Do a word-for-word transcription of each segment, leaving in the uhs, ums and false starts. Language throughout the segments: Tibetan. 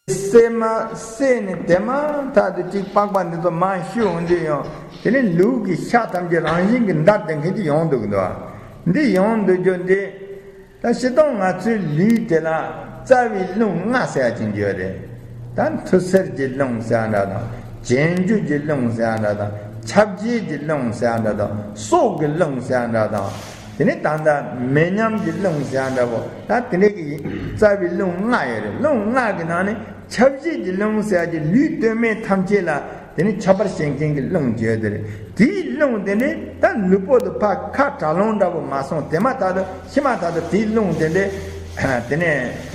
སྲེད་མ་སྲེད་ནས་དེ་མ་ཐག་ཏུ་གཅིག་པགས་པ་འདི་ཚོ་མར་ཞུ་འོང་དུས་ཡང་དེ་ནས་ལུག་གི་ཤ་ཐམས་ཅད་རང་བཞིན་གྱི་འདར་དེ་མཁན་གྱི་ཡོང་འདུག་འདུག་འདི་ཡོང་འདུག་རྒྱུ་འདི། ད་སྤྱིར་བཏང་ང་ཚོའི་ལུས་དེ་ལ་རྩ་བའི་རླུང་ལྔ་ཟེར་ཡ་ཅིག་ཡོད་རེད། ད་མཐུ་སེལ་གྱི་རླུང་ཟེར་ཡ་འདྲ་དང་། གྱེན་རྒྱུ་གྱི་རླུང་ཟེར་ཡ་འདྲ་དང་། ཁྱབ་བྱེད་ཀྱི་རླུང་ཟེར་ཡ་འདྲ་དང་། སྲོག་གི་རླུང་ཟེར་ཡ་འདྲ་དང་། དེ་ནས་ད་ལྟ་མེ་མཉམ་གྱི་རླུང་ཟེར་ཡ་འདྲ་པོ། ད་དེ་འདྲའི་གི་རྩ་བའི་རླུང་ལྔ་ཡོད་རེད། རླུང་ལྔ་གི་ནང་ནས་ཁྱབ་བྱེད་ཀྱི་རླུང་ཟེར་ཡ་གྱི་ལུས་སྟོད་སྨད་ཐམས་ཅད་ལ། དེ་ནི་ཁྱབ་པར་བྱེད་མཁན་གྱི་རླུང་བརྗོད་དེ་རེད། དེའི་རླུང་དེ་ནི་ད་ལུས་པོ་དུ་ཕར་ཁ་བྲག་རླུང་འདྲ་པོ་མ་སོང་། དེ་མ་ཐག་ཏུ་ཕྱི་མ་ཐག་ཏུ་དེའི་རླུང་དེ་འདྲས། དེ་ནས་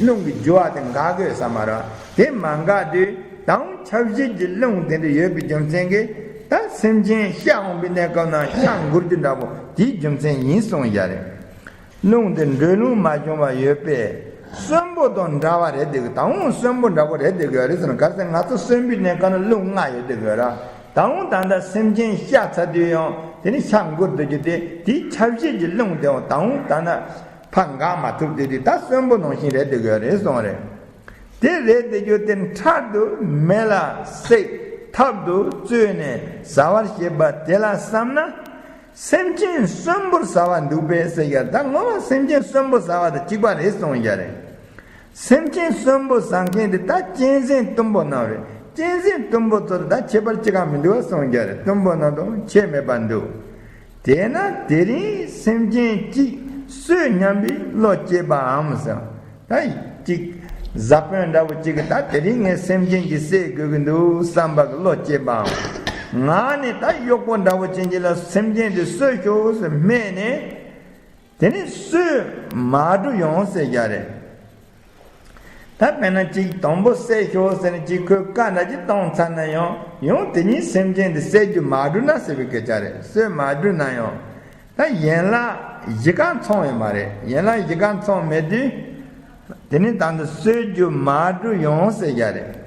རླུང་གི་རྒྱུ་བ་དེ་འགག་དགོས་ས་མ་རེད། དེ་མ་འགག་དུས་དང་ཁྱབ་བྱེད་ཀྱི་རླུང་དེ་འདྲ་ཡོད་པའི་རྒྱུ་མཚན་གྱིས། ད་སེམས་ཅན་ཤ་འོང་པའི་གནས་སྐབས་ན་ཤ་འགུར་རྒྱུ་འདྲ་པོ་དེའི་རྒྱུ་མཚན་ཡིན་གསུངས་ཡ་རེད། རླུང་དེ་འགྲོས་རླུང་མ་བྱུང་བ་ཡོད་པས་གསོན་པོ་དང་འདྲ་བ་རེད་འདུག་ད་འོང་གསོན་པོ་འདྲ་པོ་རེད་འདུག་ག་རེད་ཟེར་ན། ག་རེ་ཟེར་ན་ང་ཚོ་གསོན་པོའི་གནས་སྐབས་ན་རླུང་ལྔ་ཡོད་འདུག་ག་ར། ད་འོང་ད་ལྟ་སེམས་ཅན་ཤ་ཚ་དུས་ཡང་དེ་ནི་ཤ་འགུར་འདུག་རྒྱུ་དེ་དེའི་ཁྱབ་བྱེད་ཀྱི་རླུང་དེ་འོང་ད་འོང་ད་ལྟ་ཕར་འགག་མ་ཐུབ་དུས་དེ་ད་གསོན་པོ་ནང་བཞིན་རེད་འདུག་ག་རེད་གསུངས་རེད། དེ་རེད་དེ་རྒྱུ་དེ་འཕྲལ་དུ་མེ་ལ་བསྲེག་ཐབ་ཏུ་བཙོས་ནས་ཟ་བར་བྱེད་པ་དེ་ལ་བསམ་ན། སེམས་ཅན་གསོན་པོར་ཟ་བ་འདུག་པས་ཟེར་ཡ། ད་ངོ་མ་སེམས་ཅན་གསོན་པོ་ཟ་བ་དང་གཅིག་པ་རེད་གསུངས་ཡ་རེད། སེམས་ཅན་གསོན་པོ་ཟ་མཁན་དེ་ད་གཅན་གཟན་གཏུམ་པོ་རྣམས་རེད། གཅན་གཟན་གཏུམ་པོ་ཚོ་ད་ཁྱད་པར་གཅིག་ཀྱང་མི་འདུག་གསུངས་ཡ་རེད། གཏུམ་པོ་རྣམས་དང་ཁྱད་མེད་པར་འདུག་དེས་ན་དེ་རིང་སེམས་ཅན་གཅིག་གསོད་སྙམ་པའི་བློ་སྐྱེས་པའམ་ཟེར། ད་གཅིག་གཟའ་སྤེན་འདྲ་བོ་གཅིག་གིས་ད་དེ་རིང་ངས་སེམས་ཅན་གཅིག་བསད་དགོས་ཀྱི་འདུག་བསམ་པ་གི་བློ་སྐྱེས་པའམ། ང་ནི་ད་གཡོག་པོ་འདྲ་བོ་ཅན་གཅིག་ལ་སེམས་ཅན་དེ་གསོད་ཤོག་ཟེར་སྨྲས་ནས། དེ་ནི་གསོད་མ་འགྲུབ་ཡང་ཟེར་ཡ་རེད། ད་དཔེར་ན་གཅིག་དང་པོ་བསད་ཤོག་ཟེར་ནས་གཅིག་ཁོས་བཀའ་འདྲ་གཅིག་བཏང་ཚར་ན་ཡང་ཡང་དེ་ཉིད་སེམས་ཅན་དེ་བསད་རྒྱུ་མ་འགྲུབ་ན་ཟེར་བའི་སྐད་ཆ་རེད། གསོད་མ་འགྲུབ་ན་ཡང་། ད་ཡན་ལག་བཞི་ཀ་ཚང་ཡོད་མ་རེད། ཡན་ལག་བཞི་ཀ་ཚང་མེད་དུས། དེ་ནི་ད་འདི་གསོད་རྒྱུ་མ་འགྲུབ་ཡང་ཟེར་ཡ་རེད།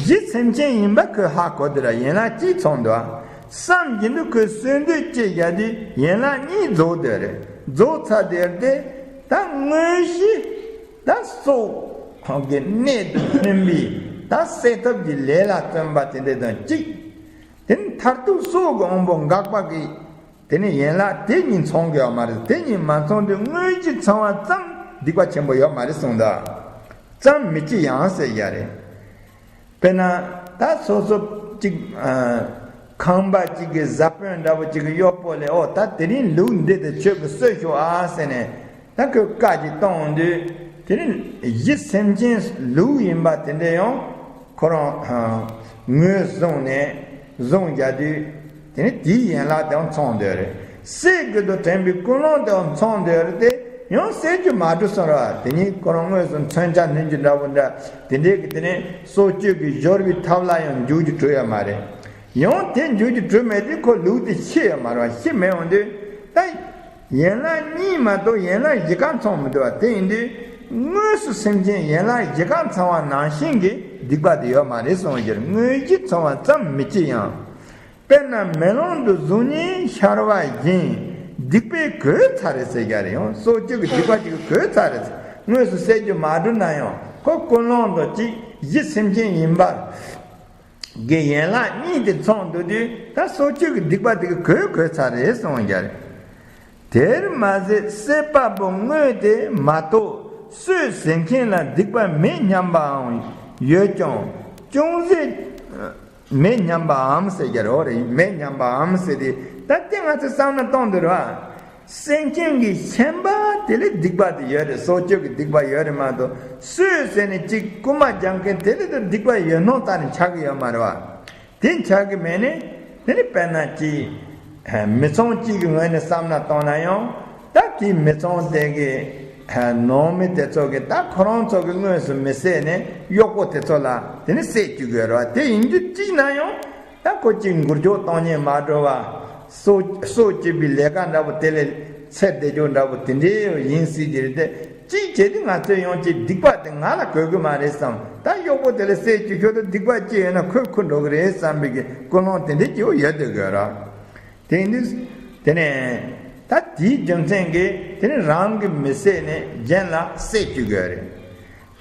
ཇི་སེམས་ཅན་ཡིན་པ་ཁོས་ཧ་གོ་དུས་ར་ཡན་ལག་གཅིག་ཚང་འདུག་ཨ། བསམ་བཞིན་དུ་ཁོས་གསོད་འདོད་སྐྱེས་བཞག་དུས་ཡན་ལག་གཉིས་རྫོགས་དེ་རེད། རྫོགས་ཚར་དེར་དེ་ད་དངོས་གཞི་ད་སྲོག་གི་གནད་དུ་བསྣུན་པའི་ད་བསད་ཐབས་ཀྱི་ལས་ལ་བརྩོན་པ་དེ་འདྲ་དང་གཅིག་དེ་ནི་མཐར་ཐུག་སྲོག་གི་དབང་པོ་འགག་པ་གི། དེ་ནི་ཡན་ལག་དེ་གཉིས་ཚང་གི་ཡོད་མ་རེད། དེ་གཉིས་མ་ཚང་དུས་དངོས་གཞི་ཚང་བ་ཙམ་སྡིག་པ་ཆེན་པོ་ཡོད་མ་རེད་གསུངས་ད། ཙམ་མི་སྐྱེ་ཡང་ཟེར་ཡ་རེད། དཔེར་ན་ད་སོ་སོ་གཅིག་ཨ་ཁང་པ་གཅིག་གི་བཟའ་དཔོན་འདྲ་པོ་གཅིག་གི་གཡོག་པོ་ལས་ཨོ་ད་དེ་རིང་ལུག་འདི་དེ་ཁྱོད་ཀྱིས་གསོད་ཤོག་ཨ་ཟེར་ནས་ད་ཁོས་བཀའ་ཅིག་གཏོང་དུས་དེ་རིང་གཞི་སེམས་ཅན་ལུག་ཡིན་པ་དེ་འདྲ་ཡང་ཁོ་རང་ངོས་བཟུང་ནས་བཟུང་བཞག་དུས། དེ་ནི་དེའི་ཡན་ལག་དེའང་ཚང་འདོད་རེད། བསད་དགོས་དུ་དྲན་པའི་ཀུན་སློང་དེའང་ཚང་འདོད་རེད་དེ། ཡང་བསད་རྒྱུ་མ་གྲུབ་སོང་ར་བ། དེ་ཉིད་ཁོ་རང་དངོས་སུ་མཚོན་ཆ་སྣུན་རྒྱུ་འདྲ་པོ་འདྲ་དེ་འདྲའི་གི་དེ་ནི་སྲོག་གཅོད་ཀྱི་སྦྱོར་བའི་ཐབས་ལ་ཡང་འཇུག་རྒྱུ་གྲུབ་ཡོད་མ་རེད། ཡང་དེ་འཇུག་རྒྱུ་གྲུབ་མེད་དུས་ཁོ་ལུག་དེ་ཤི་ཡོད་མ་རེད་བ། ཤི་མེད་འོང་དུས་ད་ཡན་ལག་གཉིས་མ་གཏོགས་ཡན་ལག་བཞི་ཀ་ཚང་མི་འདུག་བ། དེ་ཡིན་དུས་དངོས་སུ་སེམས་ཅན་ཡན་ལག་བཞི་ཀ་ཚང་བ་ནང་བཞིན་གྱི་སྡིག་པ་དེ་ཡོད་མ་རེད་གསུངས་ཡོད། དངོས་གཞི་ཚང་བ་ཙམ་མི་སྐྱེ་ཡང་། དཔེར་ན་མེ་ལོང་དུ་གཟུགས་བརྙན་ཤར་བ་བཞིན་སྡིག་པའི་གོས་ཚར་རེ་ཟེར་རྒྱ་རེ་ཡང་སྲོག་གཅོད་ཀྱི་སྡིག་པ་གཅིག་གི་གོས་ཚར་རེ་ཟེར། དངོས་སུ་བསད་རྒྱུ་མ་གྲུབ་ན་ཡང་ཁོ་ཀུན་སློང་དུ་གཅིག་གཞི་སེམས་ཅན་ཡིན་པ་གི་ཡན་ལག་གཉིས་དེ་ཚང་འདུག་དུས་ད་སྲོག་གཅོད་ཀྱི་སྡིག་པ་དེ་གི་གོས་གོས་ཚར་རེ་གསུངས་རྒྱ་རེ། དེར་མ་ཟད་བསད་པ་པོ་དངོས་དེ་མ་གཏོགས་གསོད་ཟེར་མཁན་ལ་སྡིག་པ་མེད་སྙམ་པའང་ཡོད་ཀྱང་ཅུང་ཟད་མེད་སྙམ་པའམ་ཟེར་རྒྱ་རེ་མེད་སྙམ་པའམ་ཟེར་ཏེ་ད་དེ་ང་ཚོས་བསམ་བློ་གཏོང་འདོད་རེད་བ། སེམས་ཅན་གྱི་ཤན་པ་དེ་ལས་སྡིག་པ་དེ་ཡོད་རེད། སྲོག་གཅོད་ཀྱི་སྡིག་པ་ཡོད་རེད་མ་གཏོགས་གསོད་ཟེར་ནས་གཅིག་རྐུན་མ་རྒྱག་མཁན་དེ་ལས་ད་སྡིག་པ་ཡོད་སྣང་ལྟ་ནས་ཆགས་ཀྱི་ཡོད་མ་རེད་བ། དེ་ཆགས་ཀྱི་མེད་ནས་དེ་ནི་དཔེར་ན་ཅིག་མི་ཚང་གཅིག་གི་ངོས་ནས་བསམ་ན་གཏོང་ན་ཡང་ད་དེའི་མི་ཚང་དེ་གི་ནང་མི་དེ་ཚོ་གི་ད་ཁོ་རང་ཚོ་གི་དངོས་སུ་མི་བསད་ནས་གཡོག་པོ་དེ་ཚོ་ལ་དེ་ནི་བསད་བཅུག་དགོས་རེད་བ། དེ་ཡིན་དུས་གཅིག་ན་ཡང་ད་ཁོ་གཅིག་འགུལ་སྐྱོད་གཏོང་ཉན་མ་འགྲོ་བ། སྲོག་སྲོག་གཅོད་པའི་ལས་ཀ་འདྲ་པོ་དེ་ལས་ཚེ་བདེ་སྐྱོ་འདྲ་པོ་དེ་འདྲའི་ཡིན་སྲིད་ཀྱི་རེད་དེ། གཅིག་བྱས་ཏེ་ང་ཚོས་ཡང་གཅིག་སྡིག་པ་དེ་ང་ལ་གོས་གི་མ་རེད་བསམ། ད་གཡོག་པོ་དེ་ལ་བསད་ཀྱི་ཁྱོད་དུ་སྡིག་པ་ཅི་ཡོད་ན་ཁོས་ཁུར་འགྲོ་གི་རེད་བསམ་པའི་གི་ཀུན་སློང་དེ་འདྲའི་སྐྱེ་བོ་ཡོད་དེ་དགོས་ར། དེ་ཡིན་དུས་དེ་ནས་ད་དེའི་རྒྱུ་མཚན་གྱིས་དེ་ནས་རང་གི་མི་བསད་ནས་གཞན་ལ་བསད་བཅུག་དགོས་རེད།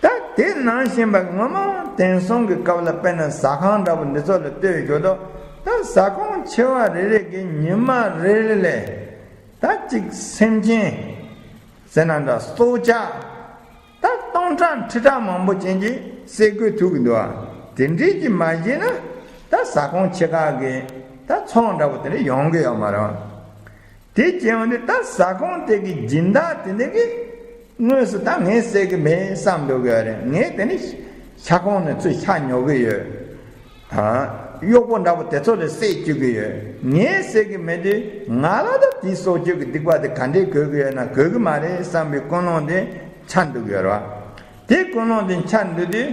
ད་ དེ་ནང་བཞིན་པ་ངོ་མ་དེང་སང་གི་སྐབས་ལ་དཔེར་ན་ཟ་ཁང་འདྲ་པོ་འདི་ཚོ་ལ་ལྟོས་ཡོད་དོ། ད་ཟ་ཁང་ཆེ་བ་རེ་རེ་གི་ཉི་མ་རེ་རེ་ལས་ད་ཅིག་སེམས་ཅན་ཟེར་ན་འདྲ་སྲོག་ཆགས་ད་སྟོང་ཕྲག་ཁྲི་ཕྲག་མང་པོ་ཅན་གྱི་བསད་དགོས་ཐུག་གི་འདུག་ཨ། དེ་འདྲས་ཀྱི་མ་བྱས་ན་ད་ཟ་ཁང་ཆེ་ཁག་གི་ད་ཚོང་འདྲ་པོ་དེ་འདྲས་ཡོང་གི་ཡོད་མ་རེད། དེ་བྱས་ཡོང་དུས་ད་ཟ་ཁང་དེ་གི་སྦྱིན་བདག་དེ་འདྲ་གི་དངོས་སུ་ད་ངས་བསད་གི་མེད་བསམ་འདུག་གི་རེད། ངས་དེ་ནི་ཤ་ཁང་ནས་ཚུར་ཤ་ཉོ་གི་ཡོད། ཨ། གཡོག་པོ་འདྲ་པོ་དེ་ཚོ་ལ་བསད་བཅུག་གི་ཡོད། ངས་བསད་གི་མེད་དུས་ང་ལ་ད་དེའི་སྲོག་གཅོད་ཀྱི་སྡིག་པ་དེ་ག་འདྲས་གོས་གི་ཡོད་ན་གོས་གི་མ་རེད་བསམ་པའི་ཀུན་སློང་དེ་འཆར་འདུག་གི་རེད་བ། དེ་ཀུན་སློང་དེ་འཆར་འདུག་དུས་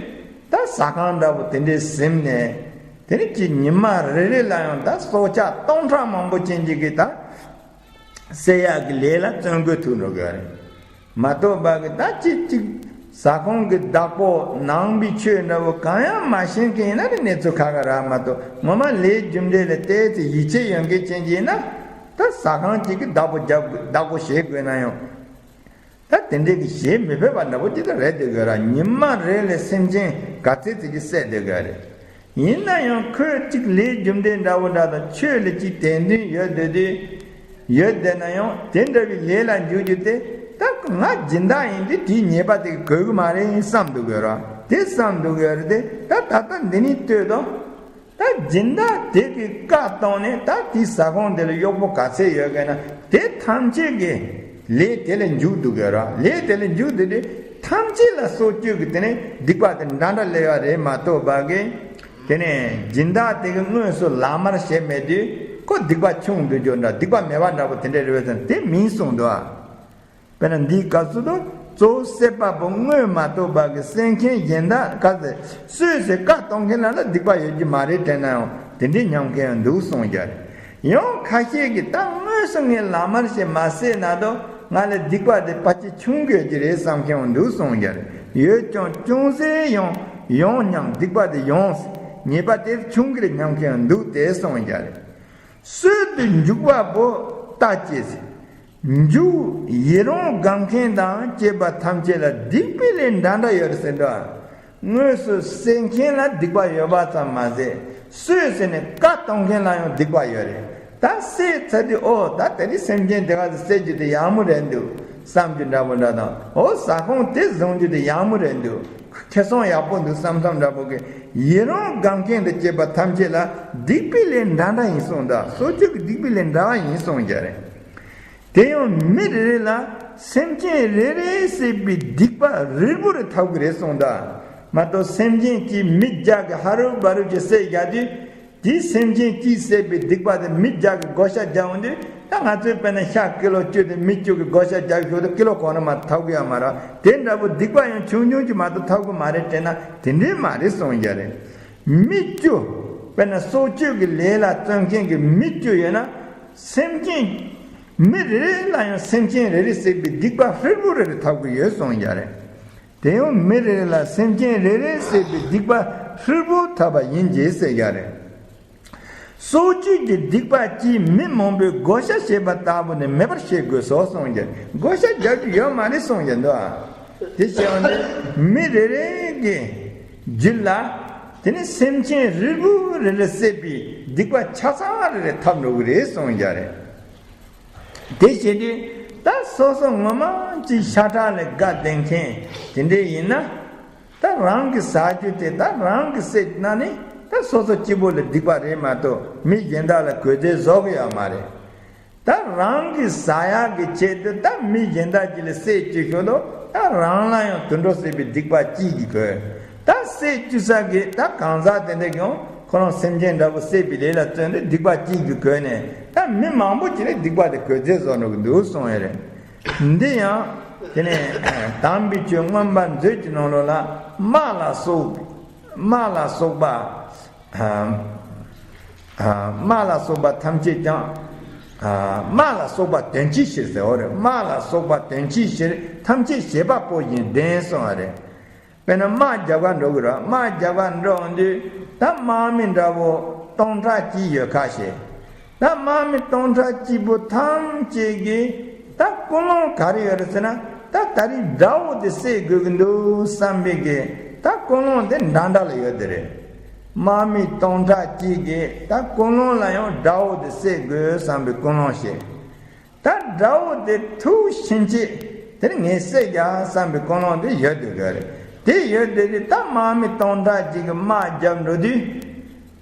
ད་ཟ་ཁང་འདྲ་པོ་དེ་འདྲས་ཟིན་ནས་དེ་ནི་ཅིག་ཉི་མ་རེ་རེ་ལ་ཡང་ད་སྲོག་ཆགས་སྟོང་ཕྲག་མང་པོ་ཅན་གྱི་གི་ད་བསད་ཡག་གི་ལས་ལ་བརྩོན་དགོས་ཐུག་འགྲོ་གི་རེད། མ་གཏོགས་པ་གི་ད་ཅིག་ཅིག་ཟ་ཁང་གི་བདག་པོ་ནང་པའི་ཆོས་འདྲ་བོ་གང་ཡང་མ་ཤེས་མཁན་ཡིན་ན་ནི་གནས་ཚུལ་ཁག་ཁག་རག་མ་གཏོགས་ངོ་མ་ལས་རྒྱུ་འབྲས་ལ་བལྟས་ཚེ་ཡིད་ཆེས་ཡོད་མཁན་ཅན་གྱི་ཡིན་ན་ད་ཟ་ཁང་གཅིག་གི་བདག་པོ་རྒྱབ་བདག་པོ་བྱེད་དགོས་ན་ཡང་། ད་དེ་འདྲའི་གི་ཞེ་མི་ཕོད་པ་འདྲ་པོ་ཅིག་ད་རེད་འདོད་གི་ར། ཉི་མ་རེ་ལས་སེམས་ཅན་ག་ཚད་ཅིག་གི་བསད་འདོད་གི་རེད། ཡིན་ན་ཡང་ཁོས་ཅིག་ལས་རྒྱུ་འབྲས་འདྲ་བོ་འདྲ་དང་ཆོས་ལ་ཅིག་དད་འདུན་ཡོད་འདོད་དུས་ཡོད་བསྡད་ན་ཡང་དེ་འདྲ་བའི་ལས་ལ་འཇུག་རྒྱུ་དེ་ད་ང་སྦྱིན་བདག་ཡིན་དུས་དེའི་ཉེས་པ་དེ་གི་གོས་གི་མ་རེད་བསམ་འདུག་གི་ར། དེ་བསམ་འདུག་གི་ར་དེ་ད་ད་ལྟ་འདི་ནས་ལྟོས་དང་། ད་སྦྱིན་བདག་དེ་གི་བཀའ་བཏང་ནས་ད་དེའི་ཟ་ཁང་དེ་ལ་གཡོག་པོ་ག་ཚད་ཡོད་མཁན་ན་དེ་ཐམས་ཅད་ཀྱི་ལས་དེ་ལ་འཇུག་འདུག་གི་ར། ལས་དེ་ལ་འཇུག་འདུག་དུས་ཐམས་ཅད་ལ་སྲོག་གཅོད་ཀྱི་དེ་ནས་སྡིག་པ་དེ་འདྲ་འདྲ་སླེབས་ཡ་རེད་མ་གཏོགས་པ་གི་དེ་ནས་སྦྱིན་བདག་དེ་གི་དངོས་སུ་ལག་དམར་བྱས་མེད་དུས་ཁོ་སྡིག་པ་ཆུང་འདུག་རྒྱུ་འདྲ་སྡིག་པ་མེད་པ་འདྲ་པོ་དེ་འདྲ་རེད་པས་ཟེར་ན་དེ་མིན་གསུངས་འདུག་ཨ། དཔེར་ན་འདིའི་སྐབས་སུ་དུ་གཙོ་བོ་བསད་པ་པོ་དངོས་མ་གཏོགས་པ་གི་བསད་མཁན་གཞན་དག་ག་ཚད་གསོད་ཟེར་བཀའ་གཏོང་མཁན་ལ་ལ་སྡིག་པ་ཡོད་ཀྱི་མ་རེད་དྲན་ན་ཡང་དེ་འདྲའི་ཉམས་མཁན་ཡང་འདུག་གསུངས་ཀྱང་། ཡང་ཁ་ཤས་ཀྱིས་ད་དངོས་སུ་ངས་ལག་དམར་ཞིག་མ་བསད་ན་དོ་ང་ལ་སྡིག་པ་དེ་ཕལ་ཆེར་ཆུང་གི་ཡོད་ཀྱི་རེད་བསམ་མཁན་ཡང་འདུག་གསུངས་ཀྱང་། ཡོད་ཀྱང་ཅུང་ཟད་ཡང་ཡོང་སྙམ་སྡིག་པ་དེ་ཡོང་ཉེས་པ་དེ་ཆུང་གི་རེད་སྙམ་མཁན་ཡང་འདུག་སྟེ་གསུངས་ཀྱང་། གསོད་དུ་འཇུག་པ་པོ་ལྟ་ཅེས། འཇུག་ཡི་རང་སྒོམ་མཁན་དང་བཅས་པ་ཐམས་ཅད་ལ་སྡིག་པའི་ལས་འདྲ་འདྲ་ཡོད་རེད་ཟེར་འདུག་དངོས་སུ་བསད་མཁན་ལ་སྡིག་པ་ཡོད་པ་ཙམ་མ་ཟད་གསོད་ཟེར་ནས་བཀའ་གཏོང་མཁན་ལ་ཡང་སྡིག་པ་ཡོད་རེད། ད་བསད་ཚར་དུས་ཨོ་ད་དེ་རིང་སེམས་ཅན་དེ་ག་ཚོད་བསད་རྒྱུ་དེ་ཡག་མོ་རེད་འདུག་བསམ་རྒྱུ་འདྲ་པོ་འདྲ་དང་ཨོ་ཟ་ཁང་དེ་བཟུང་རྒྱུ་དེ་ཡག་མོ་རེད་འདུག་ཁེ་བཟང་ཡག་པོ་འདུག་བསམ་བསམ་འདྲ་པོ་གི་ཡི་རང་སྒོམ་མཁན་དང་བཅས་པ་ཐམས་ཅད་ལ་སྡིག་པའི་ལས་འདྲ་འདྲ་ཡིན་གསུངས་ད་སྲོག་གཅོད་ཀྱི་སྡིག་པའི་ལས་འདྲ་བ་ཡིན་གསུངས་ཀྱང་རེད། དེ་ཡང་མི་རེ་རེ་ལ་སེམས་ཅན་རེ་རེས་བསད་པའི་སྡིག་པ་རིལ་པོ་རེ་ཐོབ་ཀྱི་རེད་གསུངས་ད། མ་གཏོགས་སེམས་ཅན་གྱིས་མི་བརྒྱ་གི་ཧ་རུ་བ་རུ་གྱི་བསད་བཞག་དུས་དེའི་སེམས་ཅན་གྱིས་བསད་པའི་སྡིག་པ་དེ་མི་བརྒྱ་གི་བགོ་བཤའ་རྒྱག་འོང་དུས་ད་ང་ཚོས་དཔེར་ན་ཤ་ཀི་ལོ་བཅུ་དེ་མི་བཅུ་གི་བགོ་བཤའ་རྒྱག་ཤོག་དུ་ཀི་ལོ་གོ་ན་མ་ཐོབ་ཀྱི་ཡོད་མ་རེད། དེ་འདྲ་པོ་སྡིག་པ་ཡང་ཆུང་ཆུང་གྱི་མ་གཏོགས་ཐོབ་ཀྱི་མ་རེད་དྲན་ན་དེ་འདྲའི་མ་རེད་གསུངས་ཀྱང་རེད། མི་བཅུ། དཔེར་ན་སྲོག་གཅོད་ཀྱི་ལས་ལ་བརྩོན་མཁན་གྱི་མི་བཅུ་ཡོད་ན། སེམས་ཅན། མི་རེ་རེ་ལ་ཡང་སེམས་ཅན་རེ་རེ་བསད་པའི་སྡིག་པ་ཧྲིལ་པོ་རེ་རེ་ཐོབ་ཀྱི་ཡོད་གསུངས་ཀྱང་རེད། དེ་ཡང་མི་རེ་རེ་ལ་སེམས་ཅན་རེ་རེ་བསད་པའི་སྡིག་པ་ཧྲིལ་པོ་ཐོབ་པ་ཡིན་གྱི་ཟེར་ཀྱང་རེད། སྲོག་གཅོད་ཀྱི་སྡིག་པ་ཅིས་མི་མང་པོས་བགོ་བཤའ་བྱས་པ་ལྟ་བུ་ནི་མེད་པར་བྱེད་དགོས་སོ་གསུངས་ཀྱང་བགོ་བཤའ་རྒྱག་རྒྱུ་ཡོད་མ་རེད་གསུངས་ཀྱང་འདུག་ཨ། དེ་བྱས་པ་ནི་མི་རེ་རེ་གི་རྒྱུད་ལ། དེ་ནི་སེམས་ཅན་རིལ་བུ་རེ་ལ་བསད་པའི་སྡིག་པ་ཆ་ཚང་རེ་རེ་ཐོབ་འགྲོ་གི་རེད་གསུངས་ཀྱང་རེད། དེ་བྱེད་དུས་ད་སོ་སོ་ངོ་མ་ཅིག་ཤ་ཁྲག་ལ་དགའ་བསྡད་མཁན་དེ་འདྲས་ཡིན་ན། ད་རང་གི་ཟ་རྒྱུ་དེ་ད་རང་གི་བསད་ན་ནི་ད་སོ་སོ་གཅིག་པོ་ལ་སྡིག་པ་རེད་མ་གཏོགས་མི་གཞན་དག་ལ་གོས་འཛིན་བཟོ་གི་ཡོད་མ་རེད། ད་རང་གི་ཟ་ཡག་གི་ཆེད་དུ་ད་མི་གཞན་དག་ཅིག་ལ་བསད་བཅུག་ཤོག་དོ། ད་རང་ལ་ཡང་དུད་འགྲོ་བསད་པའི་སྡིག་པ་ཅིག་གིས་གོས། ད་བསད་བཅུག་ས་གི་ད་གང་ཟག་དེ་འདྲ་གིས་ཡང་ཁོ་རང་སེམས་ཅན་འདྲ་པོ་བསད་པའི་ལས་ལ་བརྩོན་ཏེ་སྡིག་པ་ཅིག་གིས་གོས་ནས་ད་མི་མང་པོ་ཅིག་ལ་སྡིག་པ་དེ་གོས་འཛིན་བཟོ་འགྲོ་གི་འདུག་གསུངས་ཡོད་རེད། འདི་ཡང་དེ་ནས་དམ་པའི་ཆོས་མངོན་པ་མཛོད་ཀྱི་ནང་ལོགས་ལ་དམག་ལ་སོགས་དམག་ལ་སོགས་པ། ཨ། ཨ། དམག་ལ་སོགས་པ་ཐམས་ཅད་ཀྱང་། ཨ། དམག་ལ་སོགས་པ་དོན་གྱི་ཕྱིར་ཟེར་བ་རེད། དམག་ལ་སོགས་པ་དོན་གྱི་ཕྱིར་ཐམས་ཅད་བྱེད་པ་པོ་ཡིན་ལྡན་གསུངས་པ་རེད། དཔེར་ན་དམག་རྒྱག་ག་འགྲོ་གི་རེད། དམག་རྒྱག་ག་འགྲོ་འོང་དུས་ད་དམག་མི་འདྲ་བོ་སྟོང་ཕྲག་གཅིག་ཡོད་ཁ་ཤས། ད་དམག་མི་སྟོང་ཕྲག་གཅིག་པོ་ཐམས་ཅད་ཀྱི་ད་ཀུན་སློང་ག་རེ་ཡོད་རེད་ཟེར་ན། ད་ད་རིང་དགྲ་བོ་དེ་བསད་དགོས་ཀྱི་འདུག་བསམ་པའི་གི་ད་ཀུན་སློང་དེ་འདྲ་འདྲ་ལ་ཡོད་དེ་རེད། དམག་མི་སྟོང་ཕྲག་གཅིག་གིས་ད་ཀུན་སློང་ལ་ཡང་དགྲ་བོ་དེ་བསད་དགོས་བསམ་པའི་ཀུན་སློང་བྱེད། ད་དགྲ་བོ་དེ་ཐུག་ཕྱིན་ཆད་དེ་ནི་ངས་བསད་རྒྱག་བསམ་པའི་ཀུན་སློང་དེ་ཡོད་དེ་དགོས་རེད། དེ་ཡོད་དེ་དེ་ད་དམག་མི་སྟོང་ཕྲག་གཅིག་གིས་དམག་རྒྱབ་འགྲོ་དུས།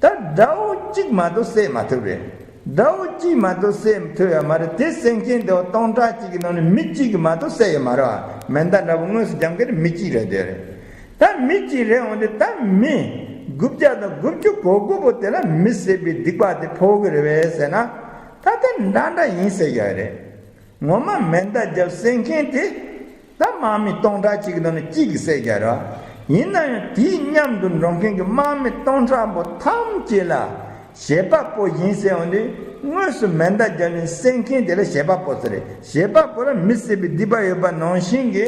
ད་དགྲ་བོ་གཅིག་མ་གཏོགས་བསད་མ་ཐུབ་རེད། དགྲ་བོ་གཅིག་མ་གཏོགས་བསད་ཐུབ་ཡོད་མ་རེད། དེ་བསད་མཁན་དེ་བ་སྟོང་ཕྲག་གཅིག་གི་ནང་ནས་མི་གཅིག་གིས་མ་གཏོགས་བསད་ཡོད་མ་རེད་བ། མེ་མདའ་འདྲ་བོ་དངོས་སུ་རྒྱབ་མཁན་དེ་མི་གཅིག་རེད་དེ་རེད། ད་མི་གཅིག་རེད་འོང་དུས་ད་མི་དགུ་བརྒྱ་དང་དགུ་བཅུ་གོ་དགུ་པོ་དེ་ལ་མི་བསད་པའི་སྡིག་པ་དེ་ཕོག་གི་རེད་པས་ཟེར་ན། ད་དེ་འདྲ་འདྲ་ཡིན་ཟེར་ཡོད་རེད། ངོ་མ་མེ་མདའ་རྒྱབ་བསད་མཁན་དེ། ད་དམག་མི་སྟོང་ཕྲག་གཅིག་གི་ནང་ནས་གཅིག་གིས་བསད་རྒྱག་ར། ཡིན་ན་ཡང་དེའི་མཉམ་དུ་འགྲོ་མཁན་གྱི་དམག་མི་སྟོང་ཕྲག་པོ་ཐམས་ཅད་ལ་བྱེད་པ་པོ་ཡིན་ཟེར་འོང་དུས། དངོས་སུ་མེ་མདའ་རྒྱབ་ནས་བསད་མཁན་དེ་ལ་བྱེད་པ་པོ་ཟེར་རེད། བྱེད་པ་པོ་ལ་མི་བསད་པའི་སྡིག་པ་ཡོད་པ་ནང་བཞིན་གྱི།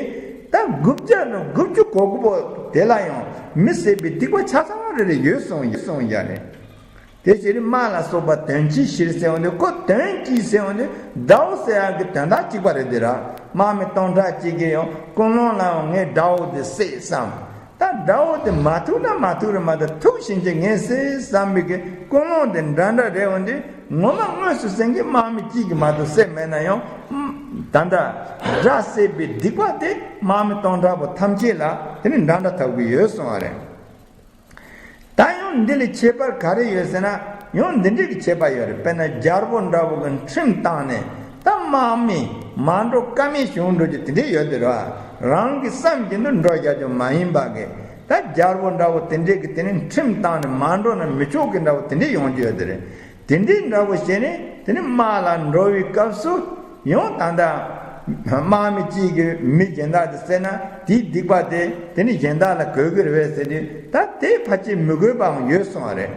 ད་དགུ་བརྒྱ་དང་དགུ་བཅུ་གོ་དགུ་པོ་དེ་ལ་ཡང་མི་བསད་པའི་སྡིག་པ་ཆ་ཚང་རེ་རེ་ཡོད་གསུངས་ཡོད་གསུངས་ཡ་རེད། དེ་ཕྱིར་དམག་ལ་སོགས་པ་དོན་ཅིའི་ཕྱིར་ཟེར་འོང་དུས། ཁོ་དོན་ཅིའི་ཟེར་འོང་དུས། དགྲ་བོ་ཟེར་ཡག་གི་དོན་དག་གཅིག་པ་རེད་དེ་ར། དམག་མི་སྟོང་ཕྲག་གཅིག་གིས་ཡང་ཀུན་སློང་ལའང་ངས་དགྲ་བོ་དེ་བསད་བསམ། ད་དགྲ་བོ་དེ་མ་ཐུག་ན་མ་ཐུག་རེད་མ་གཏོགས་ཐུག་ཕྱིན་ཆད་ངས་བསད་བསམ་པའི་གི་ཀུན་སློང་དེ་འདྲ་འདྲ་རེད་འོང་དུས། ངོ་མ་དངོས་སུ་བསད་མཁན་དམག་མི་གཅིག་གིས་མ་གཏོགས་བསད་མེད་ན་ཡང་། ད་ལྟ་དགྲ་བསད་པའི་སྡིག་པ་དེ་དམག་མི་སྟོང་ཕྲག་པོ་ཐམས་ཅད་ལ་དེ་ནི་འདྲ་འདྲ་ཐོབ་གི་ཡོད་གསུངས་པ་རེད། ད་ཡང་འདི་ལས་ཁྱད་པར་ག་རེ་ཡོད་ཟེར་ན། ཡང་འདི་འདྲའི་གི་ཁྱད་པར་ཡོད་རེད། དཔེར་ན་རྒྱལ་པོ་འདྲ་བོ་གི་ཁྲིམས་བཏང་ནས་ད་དམག་མི་མ་འགྲོ་ཀ་མེད་བྱུང་འགྲོ་རྒྱུ་དེ་འདྲའི་ཡོད་དེ་རེད་བ། རང་གི་བསམ་བཞིན་དུ་འགྲོ་རྒྱག་རྒྱུ་མ་ཡིན་པ་གི། ད་རྒྱལ་པོ་འདྲ་བོ་དེ་འདྲའི་གི་དེ་ནི་ཁྲིམས་བཏང་ནས་མ་འགྲོ་ན་མི་ཆོག་གི་འདྲ་བོ་དེ་འདྲའི་ཡོང་རྒྱུ་ཡོད་དེ་རེད། དེ་འདྲའི་འདྲ་བོ་བྱས་ནས་དེ་ནི་དམག་ལ་འགྲོ་བའི་སྐབས་སུ། ཡང་ད་ལྟ་དམག་མི་གཅིག་གིས་མི་གཞན་དག་དེ་བསད་ན་དེའི་སྡིག་པ་དེ་དེ་ནི་གཞན་དག་ལ་གོ་གི་རེད་པས་ཟེར་དུས། ད་དེ་ཕལ་ཆེར་མི་དགོས་པའང་ཡོད་གསུངས་པ་རེད།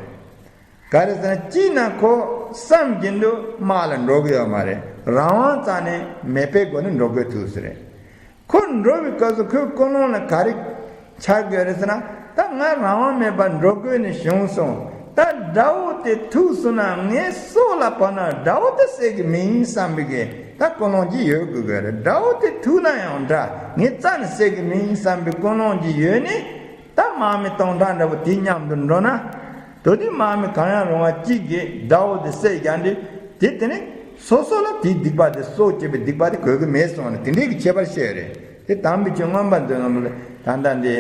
ག་རེ་ཟེར་ན། གཅིག་ན་ཁོ་བསམ་བཞིན་དུ་དམག་ལ་འགྲོ་གི་ཡོད་མ་རེད། རང་དབང་རྩ་ནས་མེད་པའི་སྒོ་ནས་འགྲོ་དགོས་ཐུག་ས་རེད། ཁོ་འགྲོ་བའི་སྐབས་སུ་ཁོའི་ཀུན་སློང་ལ་ག་རེ་ཆགས་ཀྱི་ཡོད་རེད་ཟེར་ན། ད་ང་རང་དབང་མེད་པར་འགྲོ་དགོས་ནས་བྱུང་སོང་། ད་དགྲ་བོ་དེ་ཐུག་སོང་ན་ངས་སྲོག་ལ་བབས་ན་དགྲ་བོ་དེ་བསད་གི་མིན་བསམ་པའི་གི་ད་ཀུན་སློང་ཅིག་ཡོད་དགོས་ཀྱི་རེད། དགྲ་བོ་དེ་ཐུག་ན་ཡང་འདྲ། ངས་རྩ་ནས་བསད་གི་མིན་བསམ་པའི་ཀུན་སློང་ཅིག་ཡོད་ནས། ད་དམག་མི་སྟོང་ཕྲག་འདྲ་བོ་དེ་མཉམ་དུ་འགྲོ་ན། དེ་དུས་དམག་མི་གང་ཡང་རུང་བ་གཅིག་གིས་དགྲ་བོ་དེ་བསད་རྒྱག་དུས། དེ་དེ་ནི་སོ་སོ་ལ་དེའི་སྡིག་པ་དེ། སྲོག་བཅད་པའི་སྡིག་པ་དེ་གོ་གི་མེད་གསུངས་ནས་དེ་འདྲའི་གི་ཁྱད་པར་བཤད་རེད། དེ་དམ་པའི་ཆོས་མངོན་པ་མཛོད་ནང་ལ་ད་ལྟ་འདི་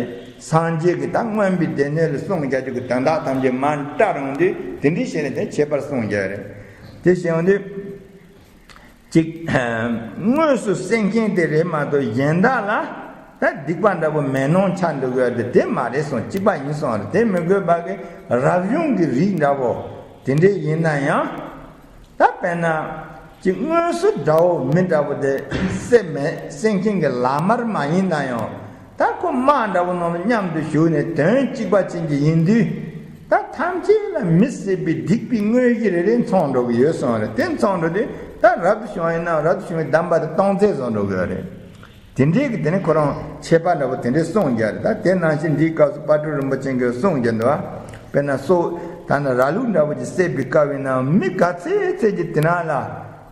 སངས་རྒྱས་ཀྱི་ད་མངོན་པའི་སྡེ་སྣོད་ལ་གསུངས་རྒྱག་རྒྱུ་གི་དོན་དག་ཐམས་ཅད་མར་བཀྲལ་རུང་དུས། དེ་འདྲའི་བཤད་ནས་དེ་ཁྱད་པར་གསུངས་རྒྱག་རེད། དེ་བཤད་འོང་དུས། གཅིག་དངོས་སུ་བསད་མཁན་དེ་རེད་མ་གཏོགས་གཞན་དག་ལ་ད་སྡིག་པ་འདྲ་བོ་མེད་སྣང་ཆགས་འདུག་ཡོད་དེ། དེ་མ་རེད་གསུངས། གཅིག་པ་ཡིན་གསུངས་རེད། དེ་མི་དགོས་པ་གི་རབ་བྱུང་གི་རིགས་འདྲ་བོ་དེ་འདྲས་ཡིན་ན་ཡང་། ད་དཔེར་ན་གཅིག་དངོས་སུ་དགྲ་བོ་མི་འདྲ་བོ་དེ་བསད་མེད། བསད་མཁན་གྱི་ལག་དམར་མ་ཡིན་ན་ཡང་། ད་ཁོ་དམག་འདྲ་བོ་ནང་ལ་མཉམ་དུ་ཞུགས་ནས་དོན་གཅིག་པ་ཅན་གྱི་ཡིན་དུས། ད་ཐམས་ཅད་ལ་མི་བསད་པའི་སྡིག་པའི་དངོས་གཞི་རེ་རེ་མཚོན་འགྲོ་གི་ཡོད་གསུངས་རེད། དེ་མཚོན་འགྲོ་དུས་ད་རབ་ཏུ་བྱུང་བ་ཡིན་ན་རབ་ཏུ་བྱུང་བའི་གདམས་པ་དེ་སྟོང་ཚད་བཟོ་འགྲོ་གི་ཡོད་རེད། དེ་འདྲའི་གི་དེ་ནི་ཁོ་རང་ཁྱད་པར་འདྲ་བོ་དེ་འདྲའི་གསུངས་རྒྱུ་རེད། ད་དེ་ནང་བཞིན་འདིའི་སྐབས་སུ་དཔལ་སྤྲུལ་རིན་པོ་ཆེ་གིས་གསུངས་རྒྱུ་འདུག་བ། དཔེར་ན་སྲོག་ད་ནི་ར་ལུག་འདྲ་བོ་ཅིག་བསད་པའི་སྐབས་ཡིན་ནའང་མི་ག་ཚད་ཚད་ཀྱི་དེ་ན་ལ།